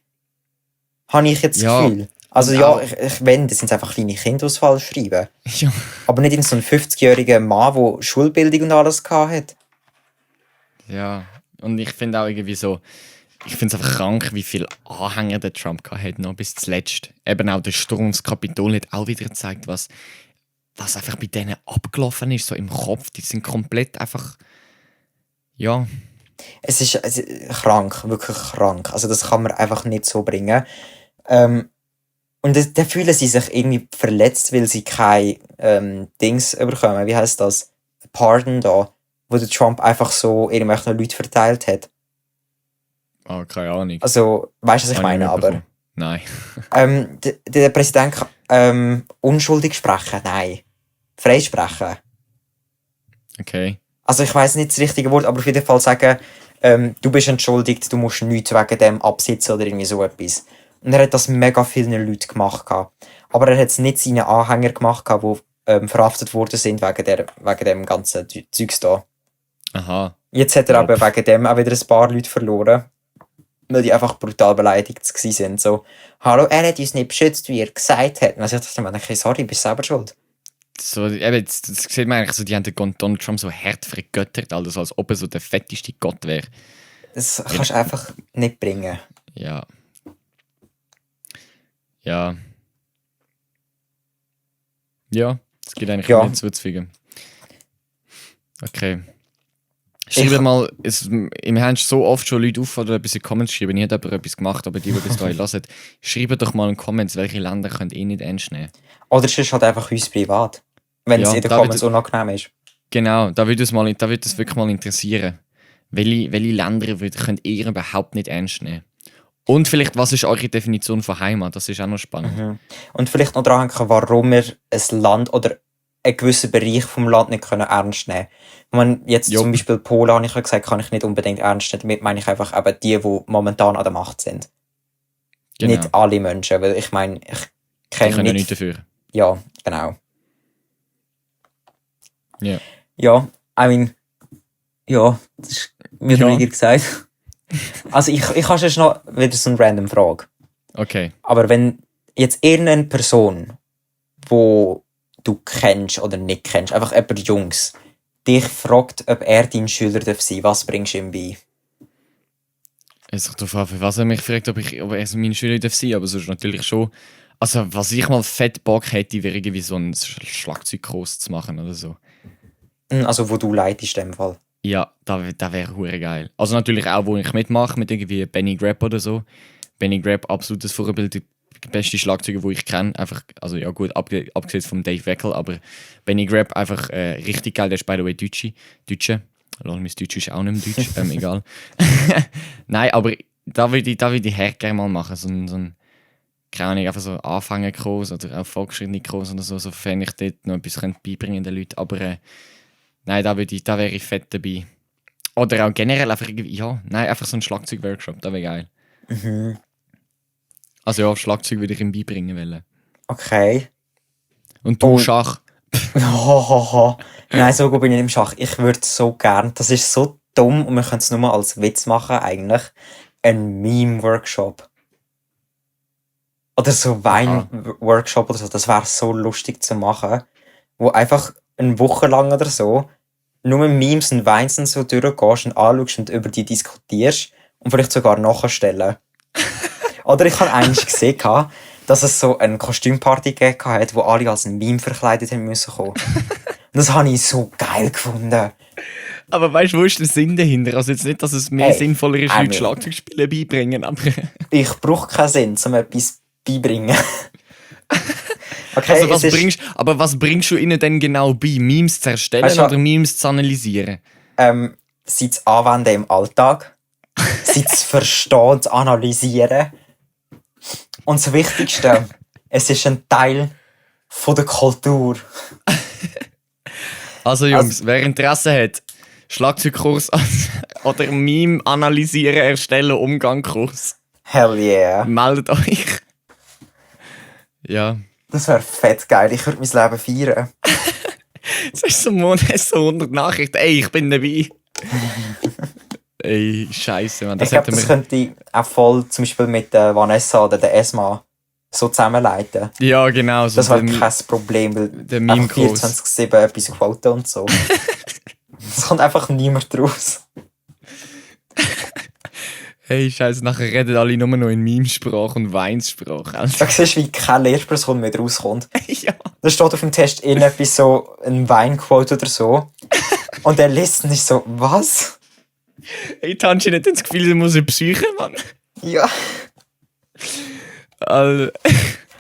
C: Habe ich jetzt das
B: Ja,
C: Gefühl. Also
B: und
C: ja,
B: auch-
C: wenn, das sind einfach kleine Kinder, die es falsch schreiben.
B: Ja.
C: Aber nicht in so einen 50-jährigen Mann, der Schulbildung und alles hatte.
B: Ja, und ich finde auch irgendwie so, ich finde es einfach krank, wie viele Anhänger der Trump hat, noch bis zuletzt. Eben auch der Sturm aufs Kapitol hat auch wieder gezeigt, was einfach bei denen abgelaufen ist, so im Kopf. Die sind komplett einfach, ja,
C: Es ist krank, wirklich krank. Also das kann man einfach nicht so bringen. Und da fühlen sie sich irgendwie verletzt, weil sie kein Dings bekommen. Wie heißt das? Pardon da, wo der Trump einfach so irgendwelchen Leuten verteilt hat.
B: Ah, keine Ahnung.
C: Also, weißt du, was ich meine? Aber
B: Nein.
C: der Präsident kann unschuldig sprechen? Nein. Freisprechen?
B: Okay.
C: Also ich weiß nicht das richtige Wort, aber auf jeden Fall sagen, du bist entschuldigt, du musst nichts wegen dem absitzen oder irgendwie so etwas. Und er hat das mega vielen Leuten gemacht. Aber er hat es nicht seinen Anhängern gemacht, die verhaftet worden sind wegen dem ganzen Zeugs da.
B: Aha.
C: Jetzt hat er aber wegen dem auch wieder ein paar Leute verloren, weil die einfach brutal beleidigt waren. So, hallo, er hat uns nicht beschützt, wie er gesagt hat. Und dann dachte ich, okay, sorry, bist selber schuld.
B: So, eben, das sieht man eigentlich so, die haben den Donald Trump so hart vergöttert, also als ob er so der fetteste Gott wäre.
C: Das kannst du einfach nicht bringen.
B: Ja. Ja. Ja, es geht eigentlich
C: Ja.
B: nicht zuzufügen. Okay. Schreibt mal, im haben so oft schon Leute aufgefordert, etwas in die Comments schreiben. Ich habe aber etwas gemacht, aber die bis dahin hören, schreibt doch mal in die Comments, welche Länder könnt ihr nicht ernst nehmen.
C: Oder es ist halt einfach uns privat. Wenn es
B: Ja,
C: in den
B: da
C: Comments
B: wird-
C: unangenehm ist.
B: Genau, da würde es wirklich mal interessieren. Welche Länder könnt ihr überhaupt nicht ernst nehmen? Und vielleicht, was ist eure Definition von Heimat? Das ist auch noch spannend.
C: Mhm. Und vielleicht noch dran denken, warum wir ein Land oder einen gewissen Bereich vom Land nicht können ernst nehmen können. Wenn jetzt
B: Jo.
C: zum Beispiel Polen, habe ich ja gesagt, kann ich nicht unbedingt ernst nehmen. Damit meine ich einfach eben die momentan an der Macht sind.
B: Genau.
C: Nicht alle Menschen, weil ich meine, ich
B: Die
C: kenne
B: können ja
C: nicht...
B: nichts dafür.
C: Ja, genau.
B: Ja.
C: Ja, I mean, ja, das ist mir
B: Ja.
C: ruhiger gesagt. Also ich habe schon noch wieder so eine random Frage.
B: Okay.
C: Aber wenn jetzt irgendeine Person, wo du kennst oder nicht kennst, einfach jemand Jungs, dich fragt, ob er dein Schüler sein darf, was bringst du ihm bei?
B: Es kommt darauf an, für was er mich fragt, ob er mein Schüler darf sein, aber sonst natürlich schon. Also, was ich mal fett Bock hätte, wäre irgendwie so ein Schlagzeugkurs zu machen oder so.
C: Also wo du leitest in dem Fall.
B: Ja, da wäre hure geil. Also natürlich auch, wo ich mitmache, mit irgendwie Benny Grab oder so. Benny Grab, absolutes Vorbild, der beste Schlagzeuger, den ich kenne. Einfach, also ja gut, abgesehen vom Dave Weckel, aber Benny Grab einfach richtig geil. Der ist by the way Deutsche. Lol, mein Deutsch ist auch nicht mehr Deutsch, egal. Nein, aber da würde ich gerne mal machen. So ein keine Ahnung, einfach so Anfängerkurs oder auch fortgeschrittene Kurs oder so, sofern ich dort noch etwas beibringen den Leuten. Aber nein, da wäre ich fett dabei. Oder auch generell einfach irgendwie, ja, nein, einfach so ein Schlagzeugworkshop, das wäre geil.
C: Mhm.
B: Also ja, Schlagzeug würde ich ihm beibringen wollen.
C: Okay.
B: Und du
C: Oh.
B: Schach.
C: Nein, so gut bin ich nicht im Schach. Ich würde so gern, das ist so dumm und wir können es nur mal als Witz machen, eigentlich, ein Meme-Workshop. Oder so Wein-Workshop oder so, das wäre so lustig zu machen. Wo einfach eine Woche lang oder so nur Memes und Weins und so durchgehst und anschaust und über die diskutierst und vielleicht sogar nachstellen. Oder ich habe eigentlich gesehen, dass es so eine Kostümparty gegeben hat, wo alle als ein Meme verkleidet haben müssen kommen. Und das habe ich so geil gefunden.
B: Aber weißt du, wo ist der Sinn dahinter? Also jetzt nicht, dass es mehr
C: Hey,
B: sinnvoller ist,
C: I
B: Leute
C: mean-
B: Schlagzeugspielen beibringen, aber...
C: Ich brauche keinen Sinn, um etwas beibringen. Okay,
B: Also
C: es ist,
B: was bringst du ihnen denn genau bei? Memes zu erstellen
C: Weißt du-
B: oder Memes zu analysieren?
C: sie zu anwenden im Alltag, sie zu verstehen, zu analysieren. Und das Wichtigste, es ist ein Teil von der Kultur.
B: Also Jungs, wer Interesse hat, Schlagzeugkurs oder Meme analysieren, erstellen, Umgangkurs,
C: Hell yeah.
B: meldet euch. Ja,
C: Das wäre fett geil. Ich würde mein Leben feiern.
B: jetzt hast du so einen Monat so 100 Nachrichten. Ey, ich bin dabei. Ey, scheiße, man.
C: Ich
B: Das
C: glaube,
B: hätten
C: das
B: wir...
C: könnte auch voll zum Beispiel mit der Vanessa oder der Esma so zusammenleiten.
B: Ja, genau. So
C: Das wäre
B: der-
C: kein Problem, weil
B: der
C: einfach
B: Meme-Kurs.
C: 24/7 etwas quoten und so. Es kommt einfach niemand raus.
B: Hey, scheiße, nachher reden alle nur noch in Memesprache und Weinsprache. Also,
C: Da siehst du, wie keine Lehrperson mehr rauskommt.
B: ja.
C: Da steht auf dem Test irgendetwas so, ein Weinquote oder so. Und er liest und ist so, was?
B: Hey, Tanji hat das Gefühl, sie muss eine Psyche, Mann.
C: Ja.
B: Also,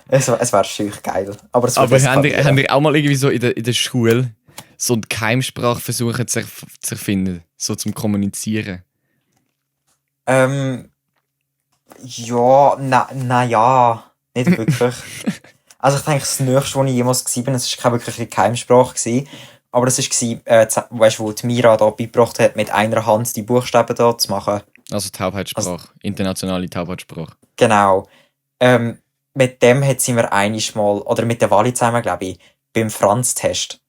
C: Es wäre schön geil. Aber
B: aber habt ihr auch mal irgendwie so in der Schule so eine Keimsprache versuchen zu erfinden? So zum Kommunizieren?
C: Ja, ja, nicht wirklich. Also ich denke, das Nächste, was ich jemals gesehen bin, das war keine wirkliche Keimsprache gewesen. Aber das war, weißt du, wo die Mira da beigebracht hat, mit einer Hand die Buchstaben da zu machen.
B: Also Taubheitssprache, internationale Taubheitssprache.
C: Genau. Mit dem hat sie mir einiges mal, oder mit der Wally zusammen, glaube ich, beim Franz-Test,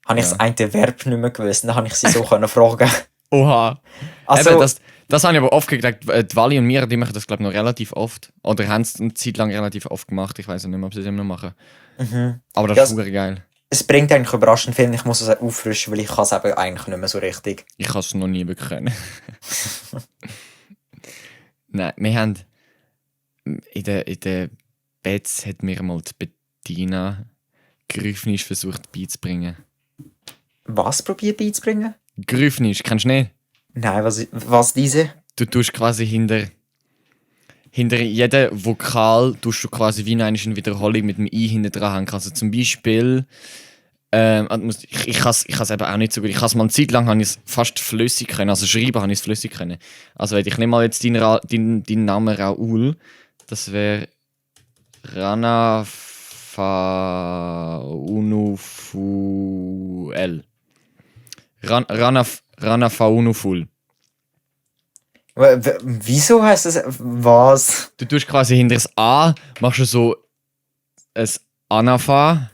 C: habe ich
B: Ja.
C: das eine Verb nicht mehr gewusst. Dann habe ich sie so können fragen.
B: Oha!
C: Also,
B: Eben, das habe ich aber oft gedacht. Die Wally und Mira, die machen das, glaube ich, noch relativ oft. Oder haben es eine Zeit lang relativ oft gemacht. Ich weiß nicht mehr, ob sie es immer noch machen. Aber das
C: Ja,
B: ist super geil.
C: es bringt eigentlich überraschend viel. Ich muss es auffrischen, weil ich kann es eben eigentlich nicht mehr so richtig.
B: Ich kann es noch nie wirklich können. Nein, wir haben in der Betz hat mir mal die Bettina Grüfnisch versucht beizubringen.
C: Was probiert beizubringen?
B: Grüfnisch, kennst du nicht?
C: Nein, was diese?
B: Du tust quasi hinter jedem Vokal tust du quasi wie eine Wiederholung mit dem I hinten dran hängen. Also zum Beispiel, ich kann es eben auch nicht so gut. Ich kann es mal eine Zeit lang habe ich es fast flüssig können. Also schreiben habe ich es flüssig können. Also wenn ich nehme mal jetzt deinen Namen Raoul, das wäre Rana Faunuful. Rana Faunuful.
C: Wieso heißt das? Was?
B: Du tust quasi hinter das A, machst du so ein Anafa.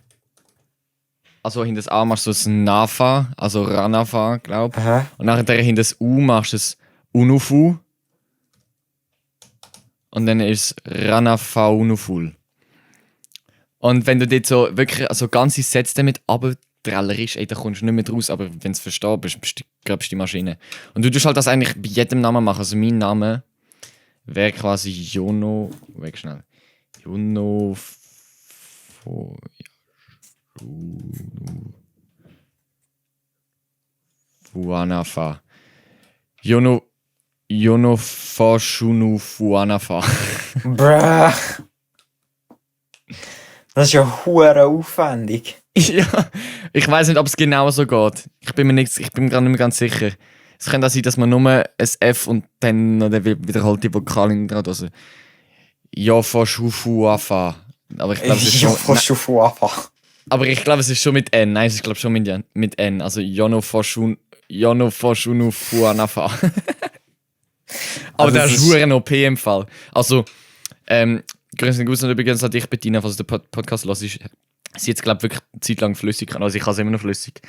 B: Also hinter das A machst du ein Nafa, also Ranafa, glaub.
C: Aha.
B: Und nachher hinter das U machst du es Unufu. Und dann ist es Ranafa Unuful. Und wenn du dort so wirklich also ganze Sätze damit abträllerst, da kommst du nicht mehr raus, aber wenn du es verstehst, bist du die Maschine. Und du tust halt das eigentlich bei jedem Namen machen. Also mein Name wäre quasi Jono. Weg schnell. Jono. Fuanafa. Jono Foshunu Fuanafa.
C: Bruh. Das ist ja hure aufwendig.
B: Ja, ich weiß nicht, ob es genau so geht. Ich bin mir gerade nicht mehr ganz sicher. Es könnte auch sein, dass man nur ein F und dann noch der wiederholte Vokal in dran also Jofoshufuafa. Aber ich glaube, es ist schon. Aber ich glaube, es ist schon mit N. Nein, es ist glaube schon mit N. Also Jonofoshunufuanafa. Aber
C: Also
B: der
C: es
B: ist
C: ist-
B: hure OP im Fall. Also, grüßen Gruß und übrigens an dich, Bettina, falls du den Podcast hörst. Sie jetzt, glaube ich, wirklich eine Zeit lang flüssig kann. Also ich kann es immer noch flüssig.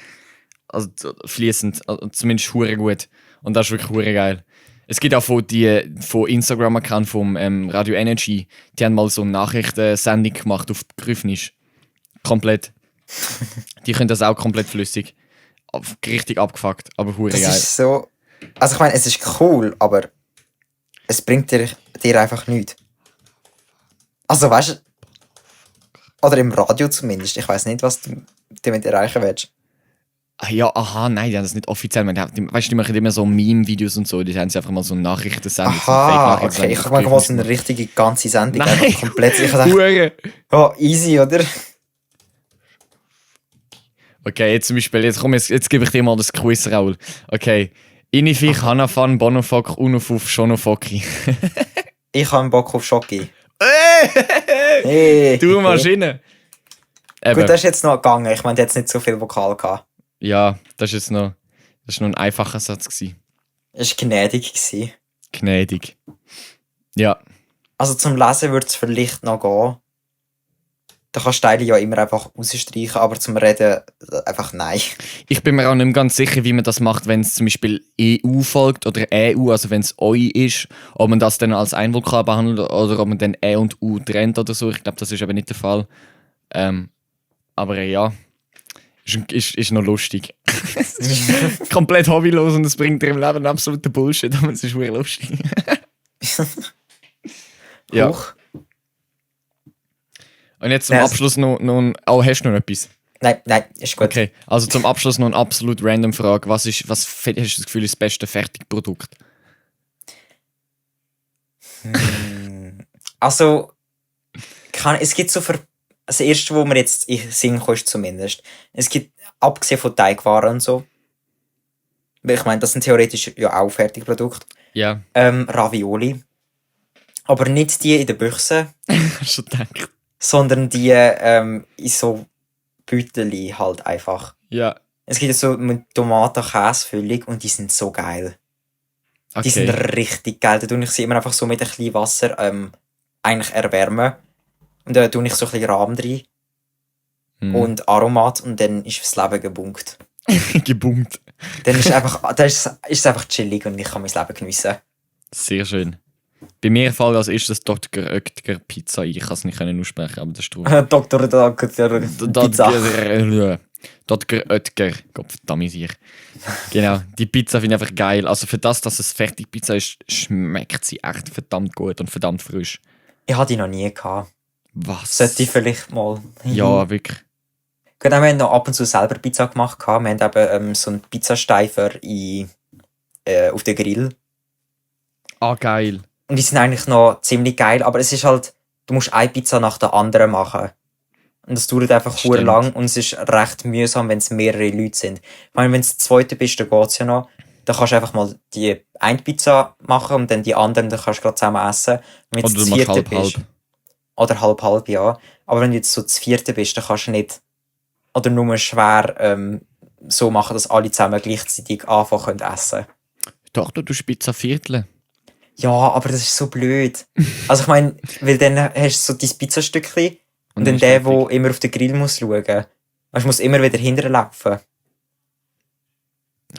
B: Also fließend, also zumindest hure gut. Und das ist wirklich hure geil. Es gibt auch von Instagram-Account vom Radio Energy, die haben mal so eine Nachrichtensendung gemacht auf Grüfnisch. Komplett. Die können das auch komplett flüssig. Richtig abgefuckt, aber hure
C: Das
B: geil.
C: ist so. Also ich meine, es ist cool, aber es bringt dir einfach nichts. Also weißt du. Oder im Radio zumindest. Ich weiß nicht, was du damit erreichen willst.
B: Ah, ja, aha, nein, die haben das nicht offiziell. Weißt du, die machen immer so Meme-Videos und so. Die haben sie einfach mal so Nachrichtensendung.
C: Aha, okay. Ich habe mal so eine richtige ganze Sendung.
B: Nein.
C: Einfach komplett. Ich dachte,
B: Hure.
C: oh, easy, oder?
B: Okay, jetzt zum Beispiel, jetzt gebe ich dir mal das Quiz, Raul. Okay. Inifich, Hanafan, Bonofok, Unufuf, Schonofoki.
C: Ich habe Bock auf Schoki. Hey.
B: Du Maschine! Eben.
C: Gut, das ist jetzt noch gegangen. Ich meine, jetzt nicht so viel Vokal gehabt.
B: Ja, das ist noch ein einfacher Satz gewesen.
C: Es war gnädig gewesen.
B: Gnädig. Ja.
C: Also zum Lesen würde es vielleicht noch gehen. Da kannst du Teile ja immer einfach rausstreichen, aber zum Reden einfach nein.
B: Ich bin mir auch nicht mehr ganz sicher, wie man das macht, wenn es zum Beispiel EU folgt oder EU, also wenn es OI ist, ob man das dann als ein Vokal behandelt oder ob man dann E und U trennt oder so. Ich glaube, das ist aber nicht der Fall. Aber ja, ist noch lustig. Es ist komplett hobbylos und es bringt dir im Leben absoluten Bullshit, aber es ist wirklich lustig. Ja.
C: Huch.
B: Und jetzt zum
C: Ja,
B: Abschluss noch hast du noch etwas?
C: Nein, ist gut.
B: Okay, also zum Abschluss noch eine absolut random Frage. Was hast du das Gefühl, ist das beste Fertigprodukt?
C: Also, es gibt so das erste, wo mir jetzt in den Sinn kommt, zumindest. Es gibt, abgesehen von Teigwaren und so, weil ich meine, das sind theoretisch ja auch Fertigprodukte,
B: Ja,
C: Ravioli. Aber nicht die in der Büchse,
B: hast du gedacht?
C: sondern die in so Büteli halt einfach.
B: Ja,
C: Es gibt so mit Tomaten-Käsefüllung und die sind so geil. Die sind
B: okay.
C: richtig geil. Da tue ich sie immer einfach so mit ein bisschen Wasser eigentlich erwärmen. Und da tue ich so ein bisschen Rahm rein
B: Hm.
C: und Aromat und dann ist das Leben gebunkt.
B: Gebummt.
C: Dann ist es einfach chillig und ich kann mein Leben geniessen.
B: Sehr schön. Bei mir fällt als erstes Dr. Oetker Pizza ein. Ich kann es nicht aussprechen, aber das ist traurig.
C: Dr. Pizza.
B: Dr. Oetker, Gottverdammt sich. Genau, die Pizza finde ich einfach geil. Also für das, dass es Fertigpizza ist, schmeckt sie echt verdammt gut und verdammt frisch.
C: Ich hatte die noch nie gehabt.
B: Was?
C: Sollte ich vielleicht mal.
B: Ja, wirklich.
C: Gut, wir haben noch ab und zu selber Pizza gemacht. Wir haben eben so einen Pizzasteifer auf den Grill.
B: Ah, geil.
C: Und die sind eigentlich noch ziemlich geil, aber es ist halt, du musst eine Pizza nach der anderen machen. Und das dauert einfach
B: Stimmt.
C: lang und es ist recht mühsam, wenn es mehrere Leute sind. Ich meine, wenn du das zweite bist, dann geht's ja noch. Dann kannst du einfach mal die eine Pizza machen und dann die anderen, dann kannst du gerade zusammen essen. Und wenn
B: Oder
C: du
B: du
C: das
B: machst
C: vierte
B: halb-halb.
C: bist, oder halb-halb, ja. Aber wenn du jetzt so das vierte bist, dann kannst du nicht, oder nur schwer so machen, dass alle zusammen gleichzeitig anfangen können essen.
B: Doch, du tust Pizza vierteln.
C: Ja, aber das ist so blöd. Also ich meine, weil dann hast du so dein Pizzastückchen und dann
B: ist
C: der,
B: fertig.
C: der immer auf den Grill muss schauen. Weißt, muss immer wieder hinterlaufen.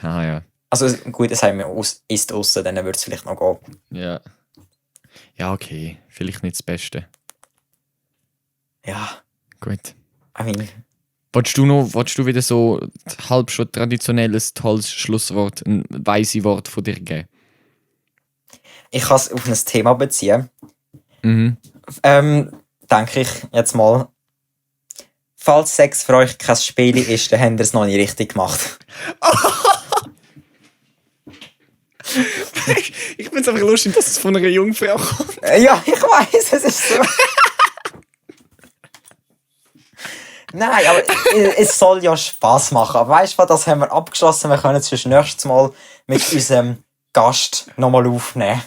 B: Ah ja.
C: Also gut, das haben wir ist aussen, dann würde es vielleicht noch gehen.
B: Ja. Ja, okay. Vielleicht nicht das Beste.
C: Ja,
B: Gut.
C: I mean,
B: Wolltest du wieder so halb schon traditionelles, tolles Schlusswort, ein weise Wort von dir geben?
C: ich kann es auf ein Thema beziehen.
B: Mhm.
C: Denke ich jetzt mal. Falls Sex für euch kein Spiel ist, dann habt ihr es noch nicht richtig gemacht.
B: Ich finde es einfach lustig, dass es von einer Jungfrau kommt.
C: Ja, ich weiß, es ist so. Nein, aber es soll ja Spass machen. Aber weißt du, das haben wir abgeschlossen. Wir können es fürs nächste Mal mit unserem Gast nochmal aufnehmen.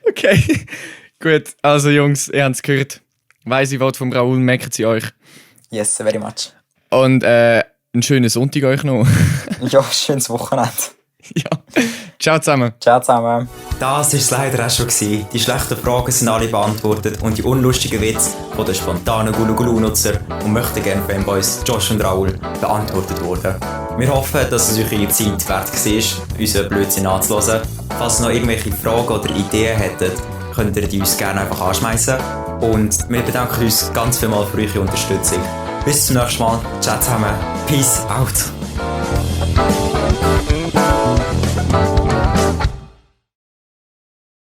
B: Okay. Gut, also Jungs, ihr habt es gehört. Weise Wort vom Raoul, merkt sie euch.
C: Yes, very much.
B: Und einen schönen Sonntag euch noch.
C: Ja, schönes Wochenende.
B: Ja. Ciao zusammen.
C: Ciao zusammen.
D: Das war es leider auch schon gewesen. Die schlechten Fragen sind alle beantwortet und die unlustigen Witze von den spontanen Gulu-Gulu-Nutzer und möchten gerne Fanboys Josh und Raoul beantwortet wurden. Wir hoffen, dass es euch eure Zeit wert war, unseren Blödsinn anzuhören. Falls ihr noch irgendwelche Fragen oder Ideen hättet, könnt ihr die uns gerne einfach anschmeißen. Und wir bedanken uns ganz vielmals für eure Unterstützung. Bis zum nächsten Mal. Ciao zusammen. Peace out.